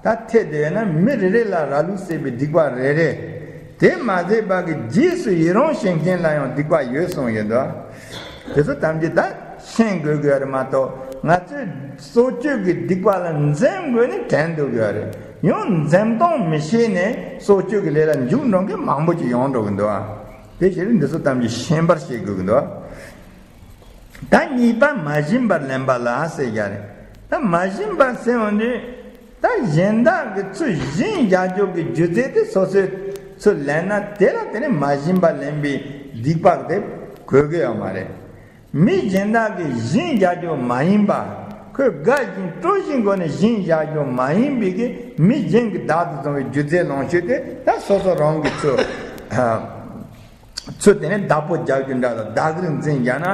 ད་ཐད་དེ་ཡོད་ན་མི་རེ་རེ་ལ་ར་ལུག་བསད་པའི་སྡིག་པ་རེ་རེ། དེ་མ་ཟད་པ་གི་རྗེས་སུ་ཡི་རང་བྱེད་མཁན་ལ་ཡང་སྡིག་པ་ཡོད་གསུངས་ཡོད་དོ། དེ་ཚོ་ཐམས་ཅད་ད་ཤེས་དགོས་ཀྱི་ཡོད་རེད་མ་གཏོགས། ང་ཚོས་སྲོག་གཅོད་ཀྱི་སྡིག་པ་ལ་འཛེམ་དགོས་ནས་དྲན་འདུག་ཡོད་རེད། ཡང་འཛེམ་སྟངས་མི་ཤེས་ནས་སྲོག་གཅོད་ཀྱི་ལས་ལ་འཇུག་འགྲོ་མཁན་མང་པོ་ཅིག་ཡོང་འགྲོ་གི་འདུག་ཨ། དེ་ཕྱིར་འདི་ཚོ་ཐམས་ཅད་ཤེས་པར་བྱེད་དགོས་ཀྱི་འདུག་ཨ། ད་གཉིས་པ་མ་བྱིན་པར་ལེན་པ་ལ་ཟེར་ཡ་རེད། ད་མ་བྱིན་པར་ཟེར་བ་འདི། ད་གཞན་དག་གི་ཚུལ་བཞིན་བཞག་འཇོག་གི་རྒྱུ་རྫས་དེ་སོ་སོའི་ཚུལ་ལེན་ན། དེ་ལ་དེ་ནི་མ་བྱིན་པར་ལེན་པའི་སྡིག་པ་དེ་གོ་གི་ཡོད་མ་རེད། མི་གཞན་དག་གིས་བྱིན་བཞག་རྒྱུ་མ་ཡིན་པ། ཁོས་དགའ་བཞིན་སྤྲོ་བཞིན་སྒོ་ནས་བྱིན་བཞག་རྒྱུ་མ་ཡིན་པའི་གི་མི་གཞན་གྱིས་བདག་ཏུ་བཟུང་བའི་རྒྱུ་རྫས་ལོངས་སྤྱོད་དེ། ད་སོ་སོ་རང་གི་ཚུལ། ཚུལ་དེ་ནི་བདག་པོ་རྒྱག་རྒྱུ་འདྲ་ལ་བདག་གིར་འཛིན་བཞག་ན།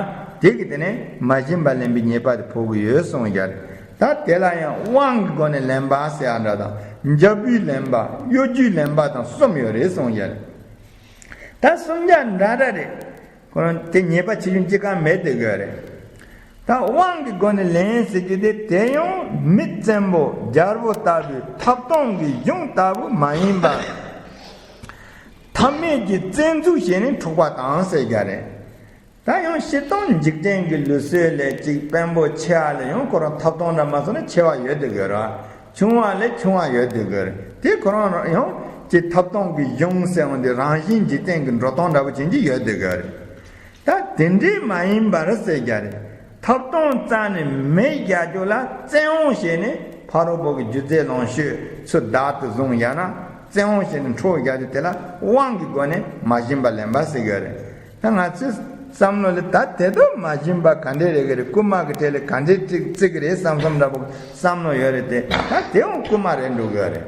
དེ་གི་དེ་ནི་མ་བྱིན་པ་ལེན་པའི་ཉེས་པ་དེ་ཕོག་གི་ཡོད་གསུངས་ཡ་རེད། ད་དེ་ལ་ཡང་དབང་གི་སྒོ་ནས་ལེན་པ་ཟེར་ཡ་འདྲ་དང་། འཇབ་བུས་ལེན་པ། གཡོ་སྒྱུས་ལེན་པ་དང་གསུམ་ཡོད་རེད་གསུངས་ཡ་རེད། ད་གསུམ་ཀ་འདྲ་འདྲ་རེད། ཁོ་རང་དེ་ཉེས་པ་ཆེ་ཆུང་གཅིག་ཀ་མེད་དེ་དགོས་རེད། ད་དབང་གི་སྒོ་ནས་ལེན་ཟེར་རྒྱུ་དེ། དེ་ཡང་མི་བཙན་པོ་རྒྱལ་པོ་ལྟ་བུའི་ཐབ་སྟངས་ཀྱི་གཞུང་ལྟ་བུ་མ་ཡིན་པ། ཐབས་མེད་ཀྱི་བཙན་འཛུལ་བྱས་ནས་འཕྲོག་པ་དང་ཟེར་རྒྱུ་རེད། ད་ཡང་སྤྱིར་བཏང་འཇིག་རྟེན་གྱི་ལུགས་སྲོལ་ལས་ཅིག་དཔོན་པོ་ཆེ་བ་ལ་ཡང་ཁོ་རང་ཐོབ་ཐང་འདྲ་མ་སོང་ན་ཆེ་བ་ཡོད་དུ་གི་ར། ཆུང་བ་ལས་ཆུང་བ་ཡོད་དུ་གི་ར། དེ་ཁོ་རང་ཡང་ཅིག་ཐོབ་ཐང་གི་གཞུང་ཟེར་བ་འདི་རང་བཞིན་འཇིག་རྟེན་གྱི་འགྲོ་སྟངས་འདྲ་པོ་ཅན་གྱི་ཡོད་དུ་གི་ར། ད་དེ་འདྲའི་མ་ཡིན་པར་ཟེར་རྒྱུ་རེད། ཐོབ་ཐང་རྩ་ནས་མེད་རྒྱུ་ལ་བཙན་དབང་བྱས་ནས་ཕ་རོལ་པོ་གི་སྒྱུ་རྩལ་ལོངས་སྤྱོད་ཚུར་བདག་ཏུ་བཟུང་ཡ་ན་བཙན་དབང་བྱས་ནས་འཕྲོག་རྒྱུ་དེ་དེ་ལ་དབང་གི་སྒོ་ནས་མ་བྱིན་པ་ལེན་པ་ཟེར་གྱི་རེད། ད་ང་ཚོའི་བསམ་བློ་ལ་ད་དེ་དག་མ་བྱིན་པ་ག་འདྲས་རེད་གི་རེད། རྐུན་མ་གི་གྲས་ལ་ག་འདྲས་ཅིག་བརྩི་གི་རེད་བསམ་བསམ་འདྲ་པོ་བསམ་བློ་ཡོད་རེད་དེ། ད་དེའང་རྐུན་མ་རེད་འགྲོ་གི་རེད།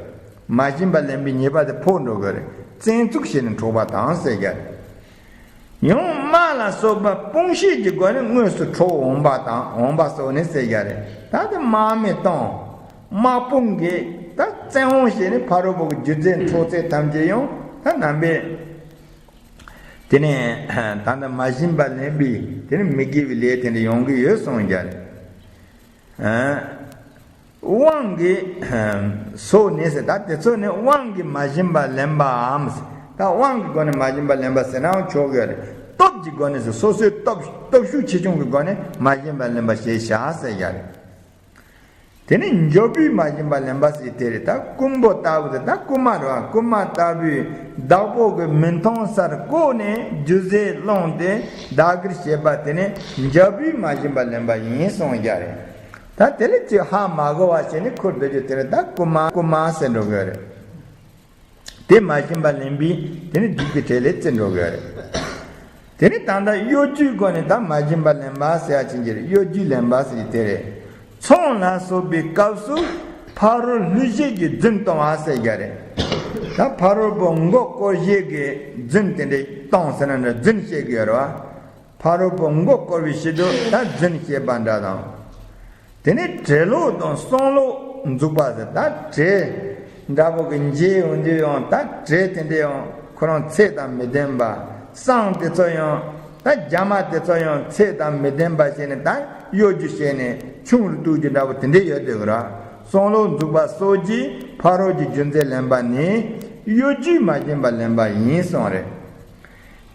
མ་བྱིན་པ་ལེན་པའི་ཉེས་པ་དེ་ཕོག་འགྲོ་གི་རེད། བཙན་འཛུལ་བྱས་ནས་འཕྲོག་པ་དང་ཟེར་རྒྱུ་རེད། ཡང་དམག་ལ་སོགས་པ་དཔུང་ཤེད་ཀྱི་སྒོ་ནས་དངོས་སུ་འཕྲོག་འོང་པ་དང་འོང་པ་སོགས་ནི་ཟེར་རྒྱུ་རེད། ད་དེ་དམག་མི་དང་དམག་དཔུང་གིས་ད་བཙན་དབང་བྱས་ནས་ཕ་རོལ་པོ་གི་སྒྱུ་རྩལ་འཕྲོག་རྩལ་ཐམས་ཅད་ཡང་ད་རྣམ་པས་དེ་ནས་ད་ལྟ་མ་བྱིན་པ་ལེན་པའི་དེ་ནི་མི་དགེ་བའི་ལས་དེ་འདྲ་ཡོང་གི་ཡོད་གསུངས་རྒྱུ་རེད། དབང་གིས་སོགས་ནི་ཟེར། ད་དེ་ཚོ་ནི་དབང་གིས་མ་བྱིན་པ་ལེན་པའམ། ད་དབང་གི་སྒོ་ནས་མ་བྱིན་པ་ལེན་པ་ཟེར་ནའང་ཆོག་གི་རེད། སྟོབས་ཀྱི་སྒོ་ནས་ཟེར། སོ་སོའི་སྟོབས་སྟོབས་ཤུགས་ཆེ་ཆུང་གི་སྒོ་ནས་མ་བྱིན་པ་ལེན་པ་ཞེས་བྱ་ཟེར་ཡ་རེད། དེ་ནི་འཇབ་བུས་མ་བྱིན་པ་ལེན་པ་ཟེར་དེ་རེད། ད་རྐུན་པོ་ལྟ་བུ་དེ་ད་རྐུན་མ་རེད་བ། རྐུན་མ་ལྟ་བུའི་བདག་པོ་གི་མི་མཐོང་སར་བཀོག་ནས་སྒྱུ་རྩལ་བླངས་ཏེ་བདག་གིར་བྱེད་པ་དེ་ནི་འཇབ་བུས་མ་བྱིན་པ་ལེན་པ་ཡིན་གསུངས་རྒྱུ་རེད། ད་དེ་ལས་ཅིག་ཧ་མ་གོ་བ་བྱས་ནས་ཁུར་སྡོད་རྒྱུ་དེ་ལ་ད་རྐུན་མ་རྐུན་མ་ཟེར་འགྲོ་གི་རེད། དེ་མ་བྱིན་པ་ལེན་པས་དེ་ནི་སྡིག་པའི་གྲལ་ལས་བརྩི་འགྲོ་གི་རེད། དེ་ནི་ད་ལྟ་གཡོ་སྒྱུའི་སྒོ་ནས་ད་མ་བྱིན་པ་ལེན་པ་ཟེར་ཡ་ཅན་གྱི་རེད། གཡོ་སྒྱུ་ལེན་པ་ཟེར་གྱི་དེ་རེད། ཚོང་ལ་སོགས་པའི་སྐབས་སུ་ཕ་རོལ་ལྷུས་བྱེད་ཀྱིས་རྫུན་གཏོང་བ་ཟེར་རྒྱུ་རེད། ད་ཕ་རོལ་པོ་མགོ་སྐོར་བྱེད་ཀྱིས་རྫུན་དེ་འདྲ་གཏོང་ཟེར་ན་འདྲ་རྫུན་བཤད་ཀྱི་ཡོད་རེད་བ། ཕ་རོལ་པོ་མགོ་སྐོར་བའི་ཕྱིར་དུ་ད་རྫུན་བཤད་པ་འདྲ་དང་། དེ་ནས་བྲེ་ལོག་དང་བསང་ལོག་འཛུགས་པ་ཟེར། ད་བྲེ་འདྲ་པོ་གི་འཇལ་ཡོང་དུས་ཡང་ད་བྲེ་དེ་འདྲ་ཡང་ཁོ་རང་ཚད་དང་མི་ལྡན་པ། བསང་དེ་ཚོ་ཡང་ད་རྒྱ་མ་དེ་ཚོ་ཡང་ཚད་དང་མི་ལྡན་པ་བྱས་ནས་ད་གཡོ་སྒྱུ་བྱས་ནས་ཆུང་རུ་གཏོང་རྒྱུ་འདྲ་པོ་དེ་འདྲ་ཡོད་དེ་གི་ར། བསང་ལོག་འཛུགས་པ་སོགས་ཀྱིས་ཕ་རོལ་གྱི་རྒྱུ་མཚན་ལེན་པ་ནི་གཡོ་སྒྱུས་མ་བྱིན་པ་ལེན་པ་ཡིན་གསུངས་རེད།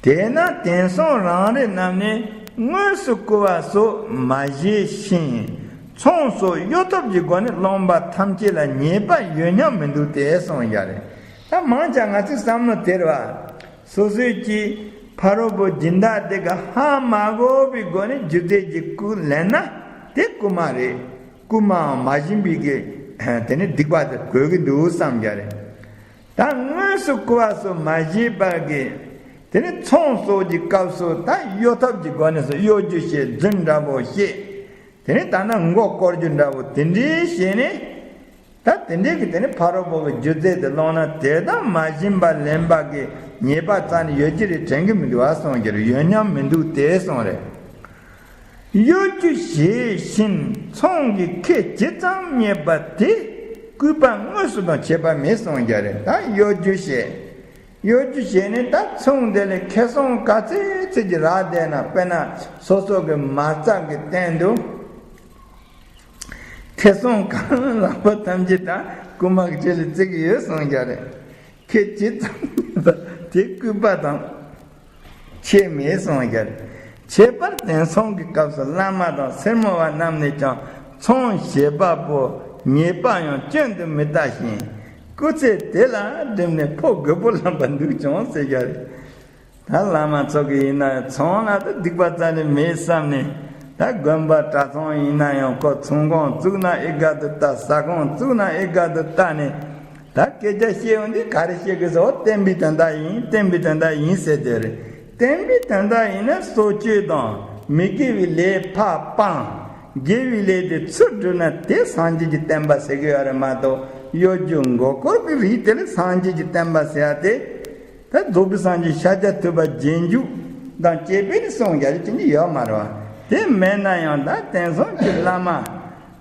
དེས་ན་དེང་སང་རང་རེ་རྣམས་ནི་དངོས་སུ་རྐུ་བ་སོགས་མ་བྱས་ཤིང་། ཚོང་སོགས་གཡོ་ཐབས་ཀྱི་སྒོ་ནས་སློང་པ་ཐམས་ཅད་ལ་ཉེས་པ་ཡོད་སྙམ་མི་འདུག་སྟེ་གསུངས་ཡ་རེད། ད་མང་ཆེ་ང་ཚོའི་བསམ་བློ་དེ་རེད་བ། སོ་སོའི་གྱི་ཕ་རོལ་པོ་སྦྱིན་བདག་དེ་ག་ཧ་མ་གོ་བའི་སྒོ་ནས་སྒྱུ་རྩལ་གྱི་རྐུ་ལེན་ན་དེ་རྐུ་མ་རེད། རྐུ་མའང་མ་བྱིན་པའི་གི་དེ་ནི་སྡིག་པ་དེ་གོས་ཀྱི་འདུག་བསམ་ཡ་རེད། ད་དངོས་སུ་རྐུ་བ་སོགས་མ་བྱས་པར་གི། དེ་ནི་ཚོང་སོགས་ཀྱི་སྐབས་སུ་ད་གཡོ་ཐབས་ཀྱི་སྒོ་ནས་སུ་གཡོ་སྒྱུ་བྱེད། རྫུན་འདྲ་པོ་བཤད། དེ་ནི་ད་ནི་མགོ་སྐོར་རྒྱུ་འདྲ་པོ་དེ་འདྲའི་བྱས་ནས། ད་དེ་འདྲའི་གི་དེ་ནི་ཕ་རོལ་པོ་གི་སྒྱུ་རྩལ་དེ་སློང་ན་དེ་དག་མ་བྱིན་པ་ལེན་པ་གི་ཉེས་པ་རྩ་ནས་ཡོད་ཀྱི་རེད་དྲན་གི་མི་འདུག་བ་གསུངས་ཀྱི་རེད། ཡོད་སྙམ་མི་འདུག་སྟེ་གསུངས་རེད། གཡོ་སྒྱུ་བྱས་ཤིང་ཚོང་གི་ཁེ་ཇི་ཙམ་རྙེད་པ་དེ་རྐུས་པ་དངོས་སུ་དང་ཁྱད་པར་མེད་གསུངས་ཀྱི་རེད། ད་གཡོ་སྒྱུ་བྱས། གཡོ་སྒྱུ་བྱས་ནས་ད་ཚོང་དེ་ལས་ཁེ་བཟང་ག་ཚོད་ཚོད་ཀྱི་རག་བསྡད་ན། དཔེར་ན་སོ་སོ་གི་མ་རྩ་གི་སྟེང་དུ་ཁེ་བཟང་གང་ལག་པ་ཐམས་ཅད་ད་རྐུན་མ་གི་གྲས་ལ་བརྩི་གི་ཡོད་གསུངས་ཀྱི་རེད། ཁེ་ཇི་ཙམ་རྙེད་པ་དེ་རྐུས་པ་དང་ཁྱད་མེད་གསུངས་ཀྱི་རེད། ཁྱད་པར་དེང་སང་གི་སྐབས་སུ་བླ་མ་དང་སེར་མོ་བ་རྣམས་ནས་ཀྱང་ཚོང་བྱེད་པ་པོ་ཉེས་པ་ཡང་སྐྱོན་དུ་མི་ལྟ་ཞིང་། སྐུ་ཚེ་དེ་ལ་བསྒྲིམས་ནས་ཕོ་རྒོད་པོ་ལངས་པ་འདུག་ཀྱང་ཟེར་རྒྱུ་རེད། ད་བླ་མ་ཚོ་གི་ཡིན་ན་ཡང་ཚོང་ལ་ད་སྡིག་པ་རྩ་ནས་མེད་བསམ་ནས། ད་དགོན་པ་གྲྭ་ཚང་ཡིན་ན་ཡང་ཁོ་ཚོང་ཁང་བཙུགས་ན་ཨེ་དགའ་དུ་ལྟ། ཟ་ཁང་བཙུགས་ན་ཨེ་དགའ་དུ་ལྟ་ནས། ད་སྐད་ཆ་བཤད་འོང་དུས་ག་རེ་བཤད་དགོས་ཟེར། འོ་བསྟན་པའི་དོན་དག་ཡིན། བསྟན་པའི་དོན་དག་ཡིན་ཟེར་དེ་རེད། བསྟན་པའི་དོན་དག་ཡིན་ན་སྲོག་གཅོད་དང་མི་དགེ་བའི་ལས་ཕར་སྤང་། དགེ་བའི་ལས་དེ་ཚུར་བསྒྲུབས་ན་དེ་སངས་རྒྱས་ཀྱི་བསྟན་པ་ཟེར་གི་ཡོད་རེད་མ་གཏོགས། གཡོ་སྒྱུ་མགོ་སྐོར་གྱི་རིགས་དེ་ལ་སངས་རྒྱས་ཀྱི་བསྟན་པ་ཟེར་ཡ་དེ། ད་རྫོགས་པའི་སངས་རྒྱས་ཤཱཀྱ་ཐུབ་པ་རྗེས་འཇུག་དང་བཅས་པས་ནི་གསུངས་ཡ་ཅན་གྱི་ཡོད་མ་རེད་བ། དེ་མེད་ན་ཡང་ད་དེང་སང་གི་བླ་མ་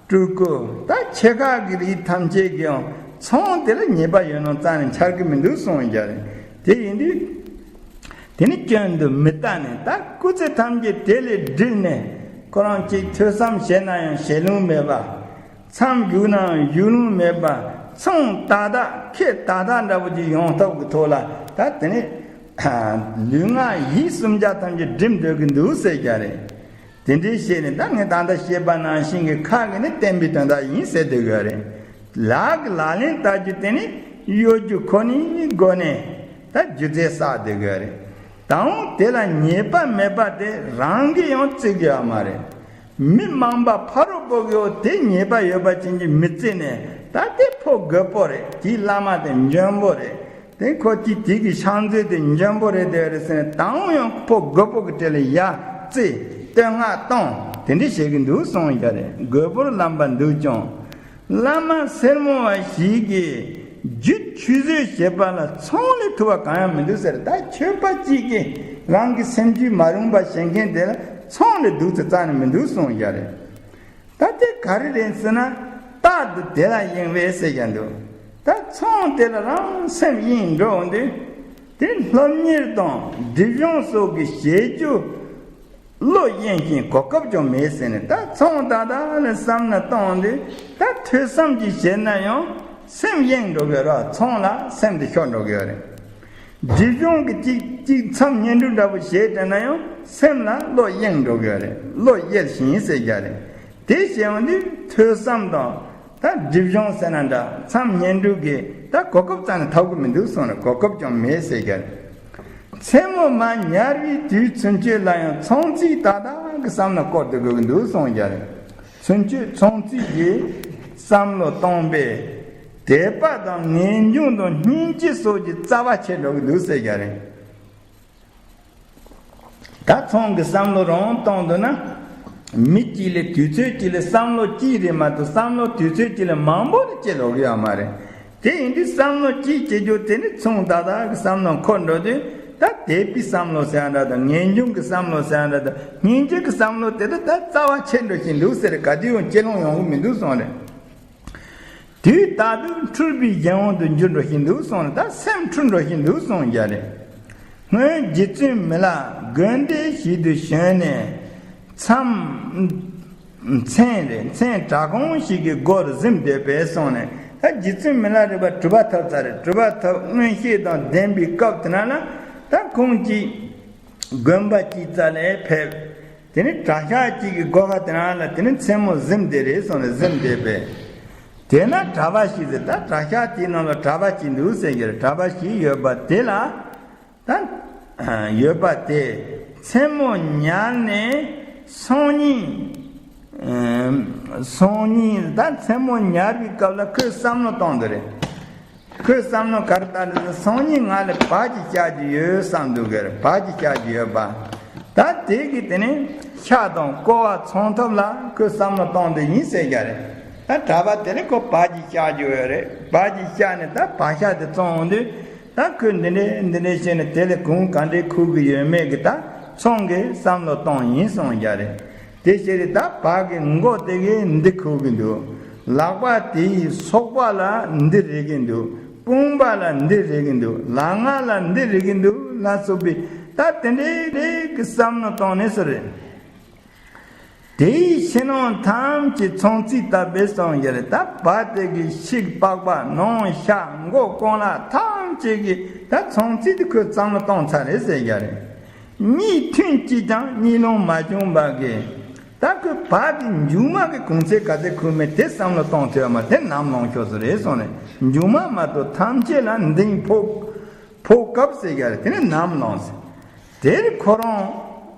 སྤྲུལ་སྐུ་ད་ཆེ་ཁག་གི་རིགས་ཐམས་ཅད་ཀྱིས་ཡང་ཚོང་དེ་ལ་ཉེས་པ་ཡོད་ནོ་རྩ་ནས་འཆར་གི་མི་འདུག་གསུངས་ཡ་རེད། དེ་ཡིན་དུས། དེ་ནི་སྐྱོན་དུ་མི་ལྟ་ནས་ད་སྐུ་ཚེ་ཐམས་ཅད་དེ་ལས་བསྒྲིལ་ནས་ཁོ་རང་གཅིག་ཐོས་བསམ་བྱས་ན་ཡང་བྱེད་ལོང་མེད་པ། མཚམས་བཞུགས་ནའང་བཞུགས་ལོང་མེད་པ། ཚོང་ཏག་ཏག་ཁེ་ཏག་ཏག་འདྲ་པོ་ཅིག་ཡོང་ཐབས་ཀྱི་ཐོག་ལ་ད་དེ་ནི་ ལུས་ངག་ཡིད་གསུམ་ཆ་ཐམས་ཅད་སྒྲིམ་སྡོད་ཀྱི་འདུག་ཟེར་རྒྱུ་རེད། དེ་འདྲའི་ཤེས་ནས་ད་ངས་ད་ལྟ་བཤད་པ་ནང་བཞིན་གྱི་ཁ་གིས་ནི་བསྟན་པའི་དོན་དག་ཡིན་ཟེར་སྡོད་ཀྱི་ཡོད་རེད། ལག་གི་ལག་ལེན་བསྟར་རྒྱུ་དེ་ནི་གཡོ་སྒྱུ་ཁོ་ནའི་སྒོ་ནས་ད་སྒྱུ་རྩལ་བསགས་སྡོད་ཀྱི་ཡོད་རེད། དང་པོ་དེ་ལ་ཉེས་པ་མེད་པ་དེ་རང་གིས་ཡང་བརྩི་གི་ཡོད་མ་རེད། མི་མང་པ་ཕ་རོལ་པོ་གིས་དེ་ཉེས་པ་ཡོད་པ་ཅན་གྱི་མི་བརྩི་ནས་ད་དེ་ཕོ་རྒོད་པོ་རེད། དེའི་བླ་མ་དེ་འཇོན་པོ་རེད། དེ་ཁོ་གཅིག་དེ་གི་ཕྱག་མཛོད་དེ་འཇོན་པོ་རེད་དེ་རེད་ཟེར་ནས་དང་པོ་ཡང་ཕོ་རྒོད་པོ་གི་གྲས་ལ་ཡ་བརྩི་བསྟོད་བསྔགས་གཏོང་དེ་འདྲ་བྱེད་ཀྱི་འདུག་གསུངས་ཡ་རེད། རྒོད་པོར་ལམ་པ་འདུག་ཀྱང་། བླ་མ་སེར་མོ་བ་ཞིག་གིས་རྒྱུད་ཆུད་ཟོས་བྱེད་པ་ལ་ཚོང་ལས་ཐུབ་པ་གང་ཡང་མི་འདུག་ཟེར། ད་ཆོས་པ་གཅིག་གིས་རང་གི་སེམས་རྒྱུད་མ་རུངས་པ་བྱེད་མཁན་དེ་ལ་ཚོང་ལས་སྡུག་ཙམ་རྩ་ནས་མི་འདུག་གསུངས་ཡ་རེད། ད་དེ་ག་རེ་རེད་ཟེར་ན། རྟག་ཏུ་དེ་ལ་གཡེང་བས་ཟེར་ཡ་འདུག་ད་ཚོང་དེ་ལ་རང་སེམས་གཡེང་འགྲོ་འོང་དུས། དེ་སློབ་གཉེར་དང་སྒྲིབ་སྦྱོང་སོགས་ཀྱི་བྱེད་རྒྱུ་བློ་གཡེང་ཞིང་གོ་སྐབས་ཀྱང་མེད་ཟེར་ནས། ད་ཚོང་ད་ད་ལ་བསམ་ན་གཏོང་དུས་ད་ཐོས་བསམ་གྱིས་བྱས་ན་ཡང་སེམས་གཡེང་འགྲོ་གི་ར། ཚོང་ལ་སེམས་དེ་ཤོར་འགྲོ་གི་རེད། སྒྲིབ་སྦྱོང་གི་གཅིག་གཅིག་མཚམས་བསྙེན་སྒྲུབ་འདྲ་པོ་བྱས་དྲན་ན་ཡང་སེམས་ལ་བློ་གཡེང་འགྲོ་གི་རེད། བློ་གཡེར་ཞིང་ཟེར་རྒྱུ་རེད། དེ་བྱས་ཡོང་དུས་ཐོས་བསམ་དང་ད་སྒྲིབ་སྦྱོང་ཟེར་ན་འདྲ་མཚམས་བསྙེན་སྒྲུབ་ཀྱི་ད་གོ་སྐབས་རྩ་ནས་ཐོབ་ཀྱི་མི་འདུག་གསུངས་ནས་གོ་སྐབས་ཀྱང་མེད་ཟེར་རྒྱུ་རེད། མཚན་མོ་མར་ཉལ་བའི་དུས་ཚུན་ཆོད་ལ་ཡང་ཚོང་རྩིས་ཏག་ཏག་གི་བསམ་བློ་སྐོར་དུ་དགོས་ཀྱི་འདུག་གསུངས་རྒྱུ་རེད། ཚུན་ཆོད་ཚོང་རྩིས་ཀྱི་བསམ་བློ་གཏོང་པས། དད་པ་དང་ངེས་འབྱུང་དང་སྙིང་རྗེ་སོགས་ཀྱི་རྩ་བ་ཆད་འགྲོ་གི་འདུག་ཟེར་རྒྱུ་རེད། ད་ཚོང་གི་བསམ་བློ་རང་གཏོང་འདུག་ན། མི་གཅིག་ལས་དུས་ཚོད་གཅིག་ལས་བསམ་བློ་གཅིག་རེད་མ་གཏོགས་བསམ་བློ་དུས་ཚོད་གཅིག་ལས་མང་པོ་རེ་སྐྱེ་ལོག་གི་ཡོད་མ་རེད། དེ་ཡིན་དུས་བསམ་བློ་གཅིག་སྐྱེ་རྒྱུ་དེ་ནི་ཚོང་ཏག་ཏག་གི་བསམ་བློ་འཁོར་འགྲོ་དུས། ད་དད་པའི་བསམ་བློ་ཟེར་ཡ་འདྲ་དང་ངེས་འབྱུང་གི་བསམ་བློ་ཟེར་ཡ་འདྲ་དང་སྙིང་རྗེ་གི་བསམ་བློ་དེ་ད་ད་རྩ་བ་ཆད་འགྲོ་བཞིན་འདུག་ཟེར། ག་དུས་ཡང་སྐྱེ་ལོང་ཡོང་གི་མི་འདུག་གསུངས་རེད། དུས་རྟག་ཏུ་འཁྲུལ་པའི་གཞན་དབང་དུ་འགྱུར་འགྲོ་བཞིན་འདུག་གསུངས་ནས། ད་སེམས་འཁྲུལ་འགྲོ་བཞིན་འདུག་གསུངས་རྒྱུ་རེད། སྔོན་རྗེ་བཙུན་མི་ལ་དགོན་སྡེ་ཞིག་ཏུ་བྱོན་ནས་མཚམས་མཚན་རེ་མཚན་དྲ་གང་ཞིག་གི་སྒོར་གཟིམས་བསྡད་པས་གསུངས་ནས། ད་རྗེ་བཙུན་མི་ལ་རས་པ་གྲུབ་པ་ཐོབ་ཚར་རེད། གྲུབ་པ་ཐོབ་མངོན་ཤེས་དང་ལྡན་པའི་སྐབས་དེ་ན་ལ་ད་ཁོང་གཅིག་དགོན་པ་གཅིག་རྩ་ལས་ཕེབས། དེ་ནི་གྲྭ་ཤག་གཅིག་གི་སྒོ་ཁ་དེ་ན་ལ་དེ་ནི་མཚན་མོ་གཟིམས་བསྡད་རེད་གསུངས་ནས་གཟིམས་བསྡད་པས། དེ་ན་གྲྭ་པ་ཞིག་ཟེར། ད་གྲྭ་ཤག་དེའི་ནང་ལ་གྲྭ་པ་ཞིག་འདུག་ཟེར་གྱི་རེད། གྲྭ་པ་ཞིག་ཡོད་པ་དེ་ལ། ད་ཡོད་པ་དེ་མཚན་མོ་ཉལ་ནས་སང་ཉིན། སང་ཉིན་ད་མཚན་མོ་ཉལ་བའི་སྐབས་ལ་ཁོས་བསམ་བློ་གཏོང་འདོད་རེད། ཁོས་བསམ་བློ་ག་རེ་བཏང་འདུག་ཟེར། སང་ཉིན་ང་ལ་བག་ཅིག་བཅག་རྒྱུ་ཡོད་བསམ་འདུག་གི་རེད། བག་ཅིག་བཅག་རྒྱུ་ཡོད་པ། ད་དེ་གི་དེ་ནས་ཤ་དང་ཀོ་བ་ཚོང་ཐབས་ལ་ཁོས་བསམ་བློ་གཏོང་འདོད་ཡིན་ཟེར་རྒྱུ་རེད། ད་གྲྭ་པ་དེ་ནི་ཁོ་བག་ཅིག་བཅག་རྒྱུ་ཡོད་རེད། བག་ཅིག་བཅག་ནས་ད་བག་ཤ་དེ་བཙོང་འོང་དུས། ད་ཁོས་འདི་འདྲས་འདི་འདྲས་བྱས་ནས་དེ་ལས་གོང་ག་འདྲས་ཁུར་གི་ཡོད་མེད་ཀྱི་ད་ཚོང་གི་བསམ་བློ་གཏོང་ཡིན་གསུངས་རྒྱུ་རེད། དེ་བྱས་ཏེ་ད་བག་གི་མགོ་དེ་གིས་འདི་ཁུར་གི་འདུག་ལག་པ་དེ་ཡིས་སོག་པ་ལ་འདི་རེག་གི་འདུག་དཔུང་པ་ལ་འདི་རེག་གི་འདུག་ལག་ང་ལ་འདི་རེག་གི་འདུག་ལ་སོགས་པའི་ད་དེ་འདྲས་རེ་གི་བསམ་བློ་གཏོང་ནས་སུ་རེད། དེ་ཡི་ཕྱི་ནང་ཐམས་ཅད་ཚོང་རྩིས་ལྟ་བུས་གསུངས་ཡོད་རེད། ད་བག་དེ་གིས་ཤིག་པགས་པ་ནང་ཤ་མགོ་རྐང་ལག་ཐམས་ཅད་ཀྱི་ད་ཚོང་རྩིས་དེ་ཁོས་བསམ་བློ་གཏོང་ཚར་རེད་ཟེར་ཡོད་རེད། གཉིས་ཐུན་གཅིག་ཀྱང་གཉིད་ལོང་མ་བྱུང་བ་གིས། ད་ཁོས་བག་གི་མཇུག་མ་གི་གོང་ཚད་ག་ཚད་ཁུར་མེད་དེ་བསམ་བློ་གཏོང་ཐུབ་ཡོད་མ་རེད། དེ་ནམ་ལངས་ཆོག་ས་རེད་གསུངས་ནས། མཇུག་མ་མ་གཏོགས་ཐམས་ཅད་ལ་འདིང་ཕོག་ཕོག་སྐབས་ཟེར་ཡོད་རེད། དེ་ནི་ནམ་ལངས་ཟེར། དེར་ཁོ་རང་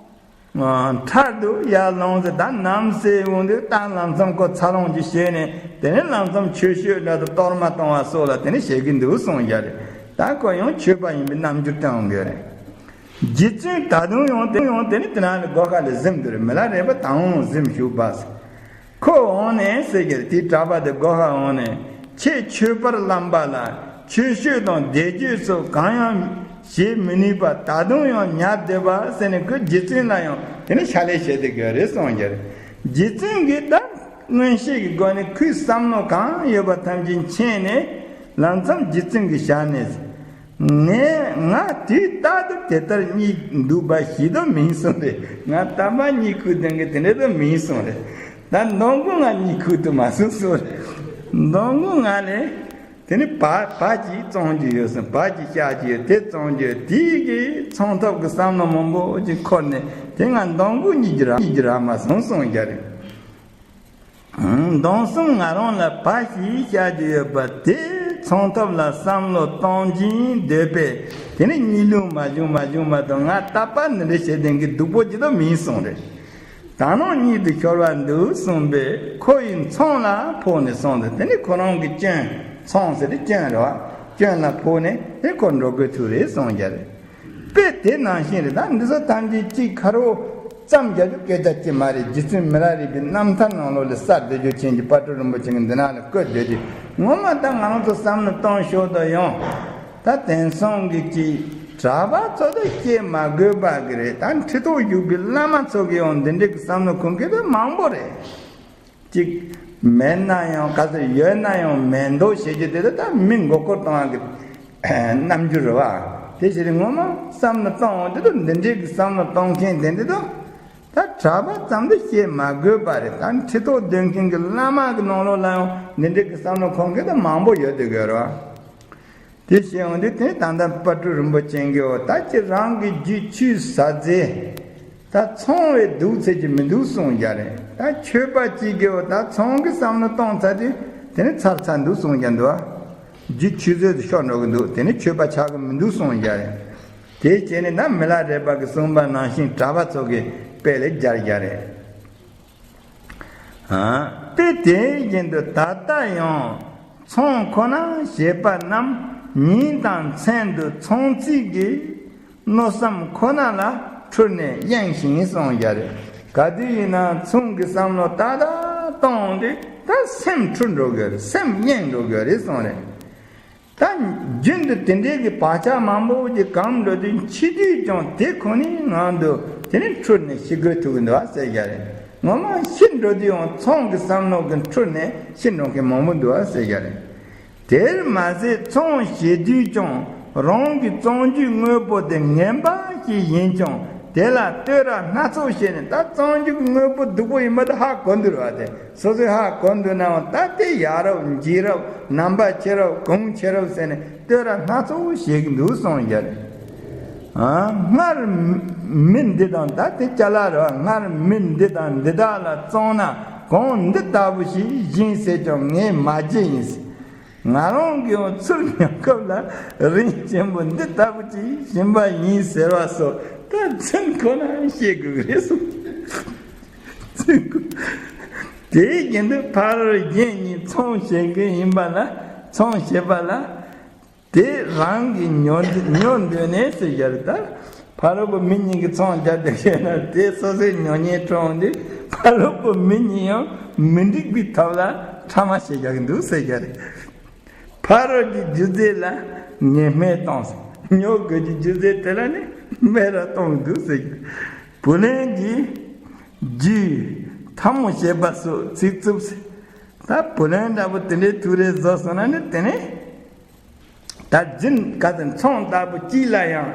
ཨ་ཕྲག་ཏུ་ཡར་ལངས་ཟེར། ད་ནམ་ཟེར་འོང་དུས་ད་ལམ་སང་ཁོ་འཚར་ལོངས་ཀྱི་བྱས་ནས་དེ་ནས་ལམ་སང་ཆོས་ཤོད་འདྲ་དང་གཏོར་མ་གཏོང་བ་སོགས་ལ་དེ་ནས་བྱེད་ཀྱི་འདུག་གསུངས་ཡོད་རེད། ད་ཁོ་ཡང་ཆོས་པ་ཡིན་པའི་རྣམ་འགྱུར་སྟོན་ཡོད་རེད། རྗེ་བཙུན་ད་དུང་ཡང་དེ་ཡང་དེ་ནི་དེ་ན་ལ་སྒོ་ཁ་ལ་གཟིམས་འདུག་རེད། མི་ལ་རས་པ་ད་འོང་གཟིམས་བཞུགས་པ་ཟེར། ཁོ་འོང་ནས་ཟེར་གྱི་རེད། དེའི་གྲྭ་པ་དེ་སྒོ་ཁ་འོང་ནས་ཁྱེད་ཆོས་པར་ལམ་པ་ལ་ཆོས་སྤྱོད་དང་བཟླས་བརྗོད་སོགས་གང་ཡང་བྱེད་མི་ནུས་པ་ད་དུང་ཡང་ཉར་བསྡད་པ་ཟེར་ནས་ཁོས་རྗེ་བཙུན་ལ་ཡང་དེ་ནས་ཕྱག་ལས་བྱེད་བསྡད་ཀྱི་ཡོད་རེད་གསུངས་ཀྱི་རེད། རྗེ་བཙུན་གྱིས་ད་མངོན་ཤེས་ཀྱི་སྒོ་ནས་ཁོའི་བསམ་བློ་གང་ཡོད་པ་ཐམས་ཅད་མཁྱེན་ནས་ལམ་མཚམས་རྗེ་བཙུན་གྱི་ཞལ་ནས། ངས་ང་དུས་རྟག་ཏུ་དེ་ལྟར་གཉིད་འདུག་པ་ཞིག་ཏུ་མིན་གསུངས་ཏེ། ང་དམ་པ་གཉིད་ཁུག་དོན་གྱི་དེ་འདྲ་དུ་མིན་གསུངས་རེད། ད་མདང་དགོང་ང་གཉིད་ཁུག་ཏུ་མ་སོང་གསུངས་རེད། མདང་དགོང་ང་ལས་ དེ་ནི་བ་བ་གཅིག་བཙོང་རྒྱུ་ཡོད་སོང་། བ་གཅིག་བཤའ་རྒྱུ་ཡོད། དེ་བཙོང་རྒྱུ་ཡོད། དེའི་གི་ཚོང་ཐབས་ཀྱི་བསམ་བློ་མང་པོ་ཅིག་འཁོར་ནས། དེ་ང་འདང་གུ་གཉིས་ཀྱི་ར་གཉིས་ཀྱི་ར་མ་སོང་གསུངས་རྒྱུ་རེད། འདང་གསུམ་ང་རང་ལ་བ་ཞིག་བཤའ་རྒྱུ་ཡོད་པ་དེ་ཚོང་ཐབས་ལ་བསམ་བློ་གཏོང་གིན་སྡོད་པས། དེ་ནི་གཉིད་ལུག་མ་བྱུང་མ་བྱུང་མ་གཏོགས། ང་རྟག་པར་འདི་འདྲ་བྱེད་ལྡན་གྱི་སྡུག་པོ་ཅིག་ཏུ་མིན་གསུངས་རེད། ད་ནངས་གཉིད་དུ་ཤོར་བ་འདུག་གསུངས་པས། ཁོ་ཡི་ཚོང་ལ་ཕོག་ནས་སོང་སྟེ། དེ་ནི་ཁོ་རང་གི་སྐྱོན། ཚོང་ཟེར་དེ་སྐྱོན་རེད་བ། སྐྱོན་ལ་ཕོག་ནས་དེ་ཁོ་འགྲོ་དགོས་ཐུག་རེད་གསུངས་རྒྱུ་རེད། དཔེ་དེ་ནང་བཞིན་རེད། ད་འདི་ཚོ་ཐམས་ཅད་གཅིག་ཁ་རོག་ཙམ་རྒྱག་རྒྱུ་སྐད་ཆ་ཅིག་མ་རེད། རྗེ་བཙུན་མི་ལ་རས་པའི་རྣམ་ཐར་ནང་ལོགས་ལ་གསར་སྡེ་སྦྱོར་ཆེན་གྱི་དཔལ་སྤྲུལ་རིན་པོ་ཆེ་གིས་འདི་ནང་ལ་བཀོད་སྡོད་དེ། ངོ་མ་ད་ང་རང་ཚོ་བསམ་བློ་གཏོང་ཞོར་དུ་ཡང་། ད་དེང་སང་གི་ཅིག་གྲྭ་པ་ཚོ་ད་བཤད་མ་དགོས་པ་གི་རེད། ད་ཁྲི་ཐོག་བཞུགས་པའི་བླ་མ་ཚོ་གིས་ཡང་འདི་འདྲའི་གི་བསམ་བློ་འཁོར་མཁན་ད་མང་པོ་རེད། གཅིག་མེད་ན་ཡང་ག་ཚོད་ཡོད་ན་ཡང་མེད་མདོག་བྱེད་རྒྱུ་དེ་ད་མི་མགོ་སྐོར་གཏོང་བ་གི་རྣམ་འགྱུར་རེད་བ། དེ་བྱས་ཏེ་ངོ་མ་བསམ་བློ་གཏོང་འོང་དུས་ད་འདི་འདྲའི་གི་བསམ་བློ་གཏོང་མཁན་དེ་འདི་ད་ད་གྲྭ་པ་ཙམ་དུ་བཤད་མ་དགོས་པ་རེད། ད་ཁྲི་ཐོག་སྡོད་མཁན་གི་བླ་མ་གི་ནང་ལོགས་ལ་ཡང་འདི་འདྲའི་གི་བསམ་བློ་འཁོར་མཁན་ད་མང་པོ་ཡོད་དེ་དགོས་རེད་བ། དེ་བཤད་འོང་དུས་དེ་ད་ལྟ་དཔལ་སྤྲུལ་རིན་པོ་ཆེ་གིས་འོ་ད་ཁྱེད་རང་གི་རྒྱུ་ཆུད་ཟ་ཟེ། ད་ཚོང་བའི་སྡུག་ཚད་ཀྱི་མི་འདུག་གསུངས་རྒྱུ་རེད། ད་ཆོས་པ་གཅིག་གིས་འོ་ད་ཚོང་གི་བསམ་བློ་གཏོང་ཚར་དུས་དེ་ནི་ཚར་ཚར་འདུག་གསུངས་རྒྱུ་འདུག་ཨ། རྒྱུ་ཆུད་ཟོས་སུ་ཤོར་འགྲོ་གི་འདུག་དེ་ནི་ཆོས་པ་ཆགས་ཀྱི་མི་འདུག་གསུངས་རྒྱུ་རེད། དེ་བྱས་ནས་ད་མི་ལ་རས་པ་གིས་གསུངས་པ་ནང་བཞིན་གྲྭ་པ་ཚོ་གིས་དཔེ་ལ་སྦྱར་རྒྱུ་རེད། ཨ། དཔེ་དེ་བཞིན་དུ་ད་ལྟ་ཡང་ཚོང་ཁོ་ན་བྱེད་པ་རྣམས་ཉིན་དང་མཚན་དུ་ཚོང་རྩིས་ཀྱི་མནོ་བསམ་ཁོ་ན་ལ་འཁྲུལ་ནས་གཡེངས་ཤིང་གསུངས་རྒྱུ་རེད། ག་དུས་ཡིན་ན་ཚོང་གི་བསམ་བློ་ཏག་ཏག་གཏོང་དུས་ད་སེམས་འཁྲུལ་འགྲོ་གི་རེད། སེམས་གཡེངས་འགྲོ་གི་རེད་གསུངས་རེད། ད་རྒྱུན་དུ་དེ་འདྲའི་གི་བག་ཆགས་མང་པོ་ཅིག་གང་འགྲོ་དུས་འཆི་དུས་ཀྱང་དེ་ཁོ་ནའི་ངང་དུ་དེ་ནི་འཁྲུལ་ནས་ཤི་དགོས་ཐུག་གི་འདུག་ཟེར་རྒྱུ་རེད། ངོ་མ་ཤི་འགྲོ་དུས་ཡང་ཚོང་གི་བསམ་བློ་གི་འཁྲུལ་ནས་ཤི་འགྲོ་མཁན་མང་པོ་འདུག་ཟེར་རྒྱུ་རེད། དེར་མ་ཟད་ཚོང་བྱེད་དུས་ཀྱང་རང་གི་བཙོང་རྒྱུའི་དངོས་པོ་དེ་ངན་པ་ཞིག་ཡིན་ཀྱང་དེ་ལ་བསྟོད་ར་སྣ་ཚོགས་བྱས་ནས། ད་བཙོང་རྒྱུ་གི་དངོས་པོ་སྡུག་པོ་ཡིན་པ་དེ་ཧ་གོ་འདུག་རེད་བ། དེ་སོ་སོས་ཧ་གོ་འདུག་ནའང་ད་དེ་ཡག་རབས་འཇིགས་རབས་ནང་པ་ཆེ་རབས་གོང་ཆེ་རབས་ཟེར་ནས་བསྟོད་ར་སྣ་ཚོགས་བྱེད་ཀྱི་འདུག་གསུངས་རྒྱུ་རེད། ཨ། སྔར་མི་འདི་དང་། ད་དེ་ཅ་ལག་རེད་བ། སྔར་མི་འདི་དང་འདི་དག་ལ་བཙོང་ན་གོང་འདི་ལྟ་བུ་ཞིག་བཞེངས་ཟེར་ཀྱང་ངས་མ་བརྗེད་ཡིན། ང་རང་གིས་ཡང་ཚུར་ཉོ་སྐབས་ལ་རིན་ཆེན་པོ་འདི་ལྟ་བུ་ཅིག་བྱིན་པ་ཡིན་ཟེར་བ་སོགས་ད་ཚུར་ཁོ་ན་བཤད་དགོས་ཀྱི་རེད་གསུངས། ཚུར་ཁོ། དེའི་རྒྱུན་དུ་ཕ་རོལ་གཞན་གཉིས་ཚོང་བྱེད་མཁན་ཡིན་པ་ལ། ཚོང་བྱེད་པ་ལ་དེ་རང་གིས་ཉོ་ཉོ་འདོད་ནས་ཟེར་རྒྱུ་རེད། ད་ཕ་རོལ་པོ་མི་གཉིས་ཀྱིས་ཚོང་རྒྱག་བསྡད་ཡོད་ན་དེ་སོ་སོའི་ཉོ་མཁན་འཁྲུལ་འོང་དུས་ཕ་རོལ་པོ་མི་གཉིས་ཡང་མི་འགྲིག་པའི་ཐབས་ལ་ཕྲ་མ་བྱེད་རྒྱུ་འདུག་ཟེར་རྒྱུ་རེད། ཕ་རོལ་གྱི་རྒྱུ་རྫས་ལ་ངན་སྨྲས་གཏོང་ཟེར། ཉོ་དགོས་ཀྱི་རྒྱུ་རྫས་དེ་ལ་ནི་སྨད་ར་གཏོང་གི་འདུག་ཟེར་གྱི། བུ་ལོན་གྱི་རྒྱུའི་འཐབ་མོ་བྱེད་པ་སོགས་ཚིག་རྩུབ་ཟེར། ད་བུ་ལོན་འདྲ་པོ་དེ་འདྲའི་ཐུག་རེ་བཟོ་སོང་ན་ནི་དེ་ནི་ད་རྫུན་ག་ཚོད་ཚོང་ལྟ་བུ་གཅིག་ལ་ཡང་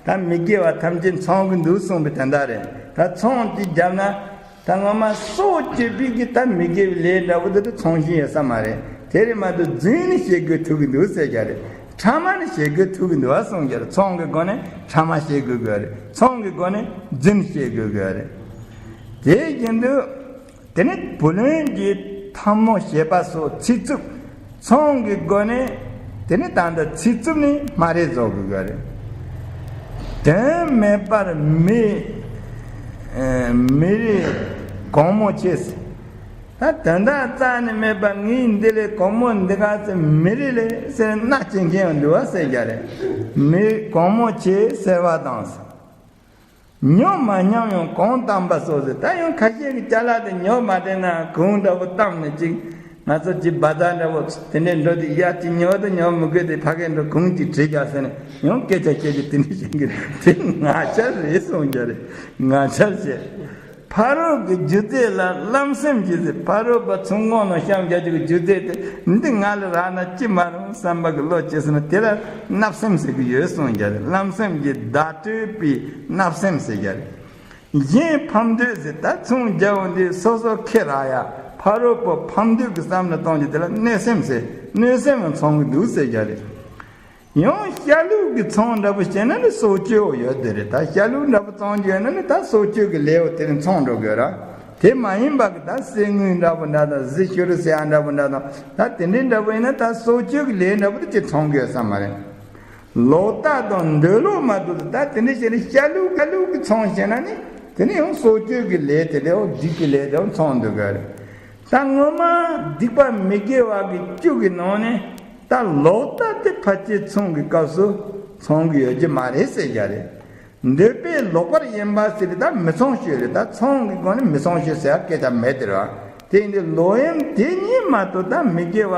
ད་མི་དགེ་བ་ཐམས་ཅད་འཚོང་གི་འདུག་གསུངས་པའི་དོན་དག་རེད། ད་ཚོང་གཅིག་བརྒྱབ་ན། ད་ངོ་མ་སྲོག་གཅོད་པའི་གི་ད་མི་དགེ་བའི་ལས་འདྲ་པོ་དེ་ཚོང་བཞིན་ཡོད་ས་མ་རེད། དེ་རེད་མ་གཏོགས་རྫུན་ནི་བྱེད་དགོས་ཐུག་གི་འདུག་ཟེར་རྒྱུ་རེད། ཕྲ་མ་ནི་བྱེད་དགོས་ཐུག་གི་འདུག་གསུང་རྒྱུ་རེད། ཚོང་གི་སྒོ་ནས་ཕྲ་མ་བྱེད་དགོས་དགོས་རེད། ཚོང་གི་སྒོ་ནས་རྫུན་བྱེད་དགོས་དགོས་རེད། དེ་བཞིན་དུ། དེ་ནི་བུ་ལོན་གྱི་འཐབ་མོ་བྱེད་པ་སོགས་ཚིག་རྩུབ། ཚོང་གི་སྒོ་ནས་དེ་ནི་ད་ལྟ་ཚིག་རྩུབ་ནི་སྨ་རས་བཟོ་དགོས་ཀྱི་རེད། དོན་མེད་པར་མི་ཨ་མི་རེ་གོང་མོ་ཆེ་ཟེར། ད་དོན་དག་རྩ་ནས་མེད་པ་ངའི་འདི་ལས་གོང་མོ་འདི་ག་ཚོད་མི་རེ་ལས་ཟེར་མནའ་སྐྱེལ་མཁན་ཡང་འདུག་བ་ཟེར་རྒྱུ་རེད། མི་གོང་མོ་ཆེ་ཟེར་བ་དང་། ཉོ་མ་སྙམ་ཡང་གོང་བཏང་པ་སོགས་ཟེར། ད་ཡང་ཁ་ཤས་ཀྱི་ཅ་ལག་དེ་ཉོ་མ་དྲན་ན་གོང་འདྲ་པོ་བཏང་ནས་ཅིག་ང་ཚོ་ཅིག་བ་ཛར་འདྲ་པོ་དེ་འདྲས་འགྲོ་དུས་ཡ་ཅིག་ཉོ་དང་ཉོ་མི་དགོས་དེ་ཕ་གིར་འགྲོ་གོང་ཅིག་དྲིས་རྒྱག་ཟེར་ནས་ཡང་སྐད་ཆ་བཤད་ཀྱི་དེ་འདྲས་བཤད་ཀྱི་དེ་ང་ཆ་རེད་གསུང་རྒྱུ་རེད། ང་ཆ་བཤད། ཕ་རོལ་གྱི་རྒྱུ་རྫས་ལ་བརླམ་སེམས་ཀྱིས་ཟེར། ཕ་རོལ་པ་ཚོང་ཁང་ནང་བཤམས་རྒྱག་རྒྱུ་གི་རྒྱུ་རྫས་དེ་འདི་ང་ལ་རག་ན་ཅི་མ་རུང་བསམ་པ་གི་བློ་སྐྱེས་སོང་ན་དེ་ལ་བརླམ་སེམས་ཟེར་གི་ཡོད་གསུང་རྒྱུ་རེད། བརླམ་སེམས་ཀྱིས་བརྡ་སྤྲོད་པའི་བརྣབ་སེམས་ཟེར་རྒྱུ་རེད། གཞན་ཕམ་འདོད་ཟེར། ད་ཚོང་རྒྱག་འོང་དུས་སོ་སོ་ཁེ་རག་ཡ། ཕ་རོལ་པོ་ཕམ་འདོད་ཀྱི་བསམ་བློ་གཏོང་རྒྱུ་དེ་ལ་གནོད་སེམས་ཟེར། གནོད་སེམས་ལ་མཚོན་གྱི་འདུག་ཟེར་རྒྱུ་རེད། ཡང་ཤ་ལུག་གི་ཚོང་འདྲ་པོ་བྱས་ན་ནི་སྲོག་གཅོད་ཡོད་དེ་རེད། ད་ཤ་ལུག་འདྲ་པོ་བཙོང་རྒྱུ་ཡོད་ན་ནི་ད་སྲོག་གཅོད་ཀྱི་ལས་འོ་དེ་ནི་མཚོན་འགྲོ་དགོས་ར། དེ་མ་ཡིན་པ་གི་ད་གསེར་དངུལ་འདྲ་པོ་འདྲ་དང་གཟི་བྱུ་རུ་ཟེར་ཡ་འདྲ་པོ་འདྲ་དང་ད་དེ་འདྲའི་འདྲ་པོ་ཡིན་ན་ད་སྲོག་གཅོད་ཀྱི་ལས་འདྲ་པོ་དེ་ཅིག་མཚོན་གྱི་ཡོད་ས་མ་རེད། ལོག་ལྟ་དང་འདོད་ལོག་མ་གཏོགས་ད་དེ་འདྲ་བྱས་ནས་ཤ་ལུག་ཤ་ལུག་གི་ཚོང་བྱས་ན་ནི་དེ་ནི་ཡང་སྲོག་གཅོད་ཀྱི་ལས་དེ་འདྲའི་འོ་སྡིག་གི་ལས་དེ་འོ་མཚོན་འདུག་ག་རེད། ད་ངོ་མ་སྡིག་པ་མི་དགེ་བ་གི་བཅུ་གི་ནང་ནས་ད་ལོག་ལྟ་དེ་ཕལ་ཆེར་ཚོང་གི་སྐབས་སུ་མཚོན་གྱི་ཡོད་ཀྱི་མ་རེད་ཟེར་རྒྱུ་རེད། འདོད་པས་ལོག་པར་གཡེམ་པ་ཟེར་ད་མི་ཚངས་སྤྱོད་རེད། ད་ཚོང་གི་སྒོ་ནས་མི་ཚངས་སྤྱོད་ཟེར་སྐད་ཆ་མེད་དེ་རེད་བ། དེ་ཡིན་དུས་ལོག་གཡེམ་དེ་གཉིས་མ་གཏོགས་ད་མི་དགེ་བ་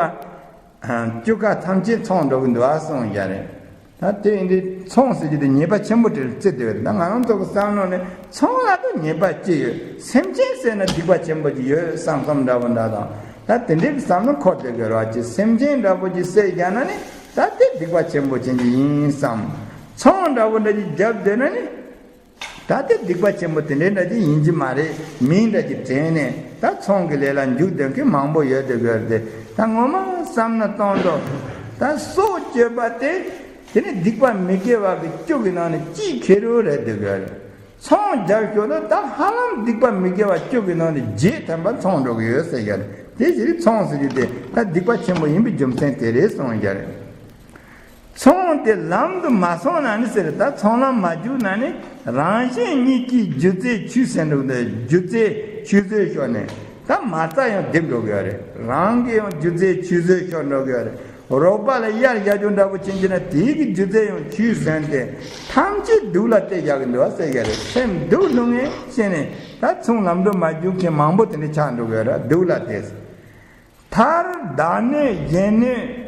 བཅུ་ཀ་ཐམས་ཅད་ཚོང་འགྲོ་གི་འདུག་ཨ་གསུངས་རྒྱུ་རེད། ད་དེ་ཡིན་དུས་ཚོང་ཟེར་རྒྱུ་དེ་ཉེས་པ་ཆེན་པོ་དེར་བརྩི་དེ་རེད། ད་ང་རང་ཚོ་གི་བསམ་བློ་ནས་ཚོང་ལ་ད་ཉེས་པ་ཅི་ཡོད། སེམས་ཅན་ཟེར་ན་སྡིག་པ་ཆེན་པོ་ཅིག་ཡོད་བསམ་བསམ་འདྲ་པོ་འདྲ་དང་ད་དེ་འདྲའི་བསམ་བློ་འཁོར་དེ་དགོས་ར་ཅི། སེམས་ཅན་འདྲ་པོ་ཅིག་བསད་རྒྱུ་ན་ནི་ད་དེ་སྡིག་པ་ཆེན་པོ་ཅན་ཅིག་ཡིན་བསམ། ཚོང་འདྲ་པོ་འདྲ་ཅིག་བརྒྱབ་བསྡད་ན་ནི། ད་ལྟའི་སྡིག་པ་ཆེན་པོ་དེ་འདྲའི་འདྲ་ཅིག་ཡིན་གྱི་མ་རེད། མིང་འདྲ་ཅིག་དྲན་ནས་ད་ཚོང་གི་ལས་ལ་འཇུག་འདོད་མཁན་མང་པོ་ཡོད་དེ་དགོས་ཏེ། ད་ངོ་མ་བསམ་ན་གཏོང་དོ། ད་སྲོག་གཅོད་པ་དེ་དེ་ནི་སྡིག་པ་མི་དགེ་བ་གི་བཅུ་གི་ནང་ནས་གཅིག་ཁེར་རོ་རེད་དེ་དགོས་རེད། ཚོང་རྒྱབ་ཤོག་ན་ད་ཧ་ལམ་སྡིག་པ་མི་དགེ་བ་བཅུ་གི་ནང་ནས་བརྒྱད་ཐམ་པ་ཚོང་འགྲོ་གི་ཡོད་ཟེར་རྒྱུ་རེད། དེ་ཞིག་ཚོང་ཟེར་རྒྱུ་དེ་ད་སྡིག་པ་ཆེན་པོ་ཡིན་པའི་རྒྱུ་མཚན་དེ་རེད་གསུངས་རྒྱུ་རེད། ཚོང་དེ་ལམ་དུ་མ་སོང་ན་ནི་ཟེར། ད་ཚོང་ལམ་མ་རྒྱུག་ན་ནི་རང་གཞན་གཉིས་ཀྱི་རྒྱུ་རྫས་ཆུད་ཟོས་འགྲོ་གི་རེད། རྒྱུ་རྫས་ཆུད་ཟོས་ཤོར་ནས་ད་མ་རྩ་ཡང་རྡིབ་འགྲོ་གི་ཡོད་རེད། རང་གི་ཡང་རྒྱུ་རྫས་ཆུད་ཟོས་ཤོར་འགྲོ་གི་ཡོད་རེད། རོགས་པ་ལ་གཡར་བཞག་རྒྱུ་འདྲ་པོ་ཕྱིན་གྱི་ན་དེའི་གི་རྒྱུ་རྫས་ཡང་ཆུད་ཟོས་ཏེ་ཐམས་ཅད་སྡུག་ལ་གཏད་བཞག་གི་འདུག་ཟེར་གི་རེད། སེམས་སྡུག་ལྷུང་ངེས་བྱས་ནས་ད་ཚོང་ལམ་དུ་མ་རྒྱུག་མཁན་མང་པོ་དེ་འདྲ་ཆགས་འགྲོ་གི་ཡོད་རེད། སྡུག་ལ་གཏད། མཐར་བདག་གནོད་གཞན་གནོད།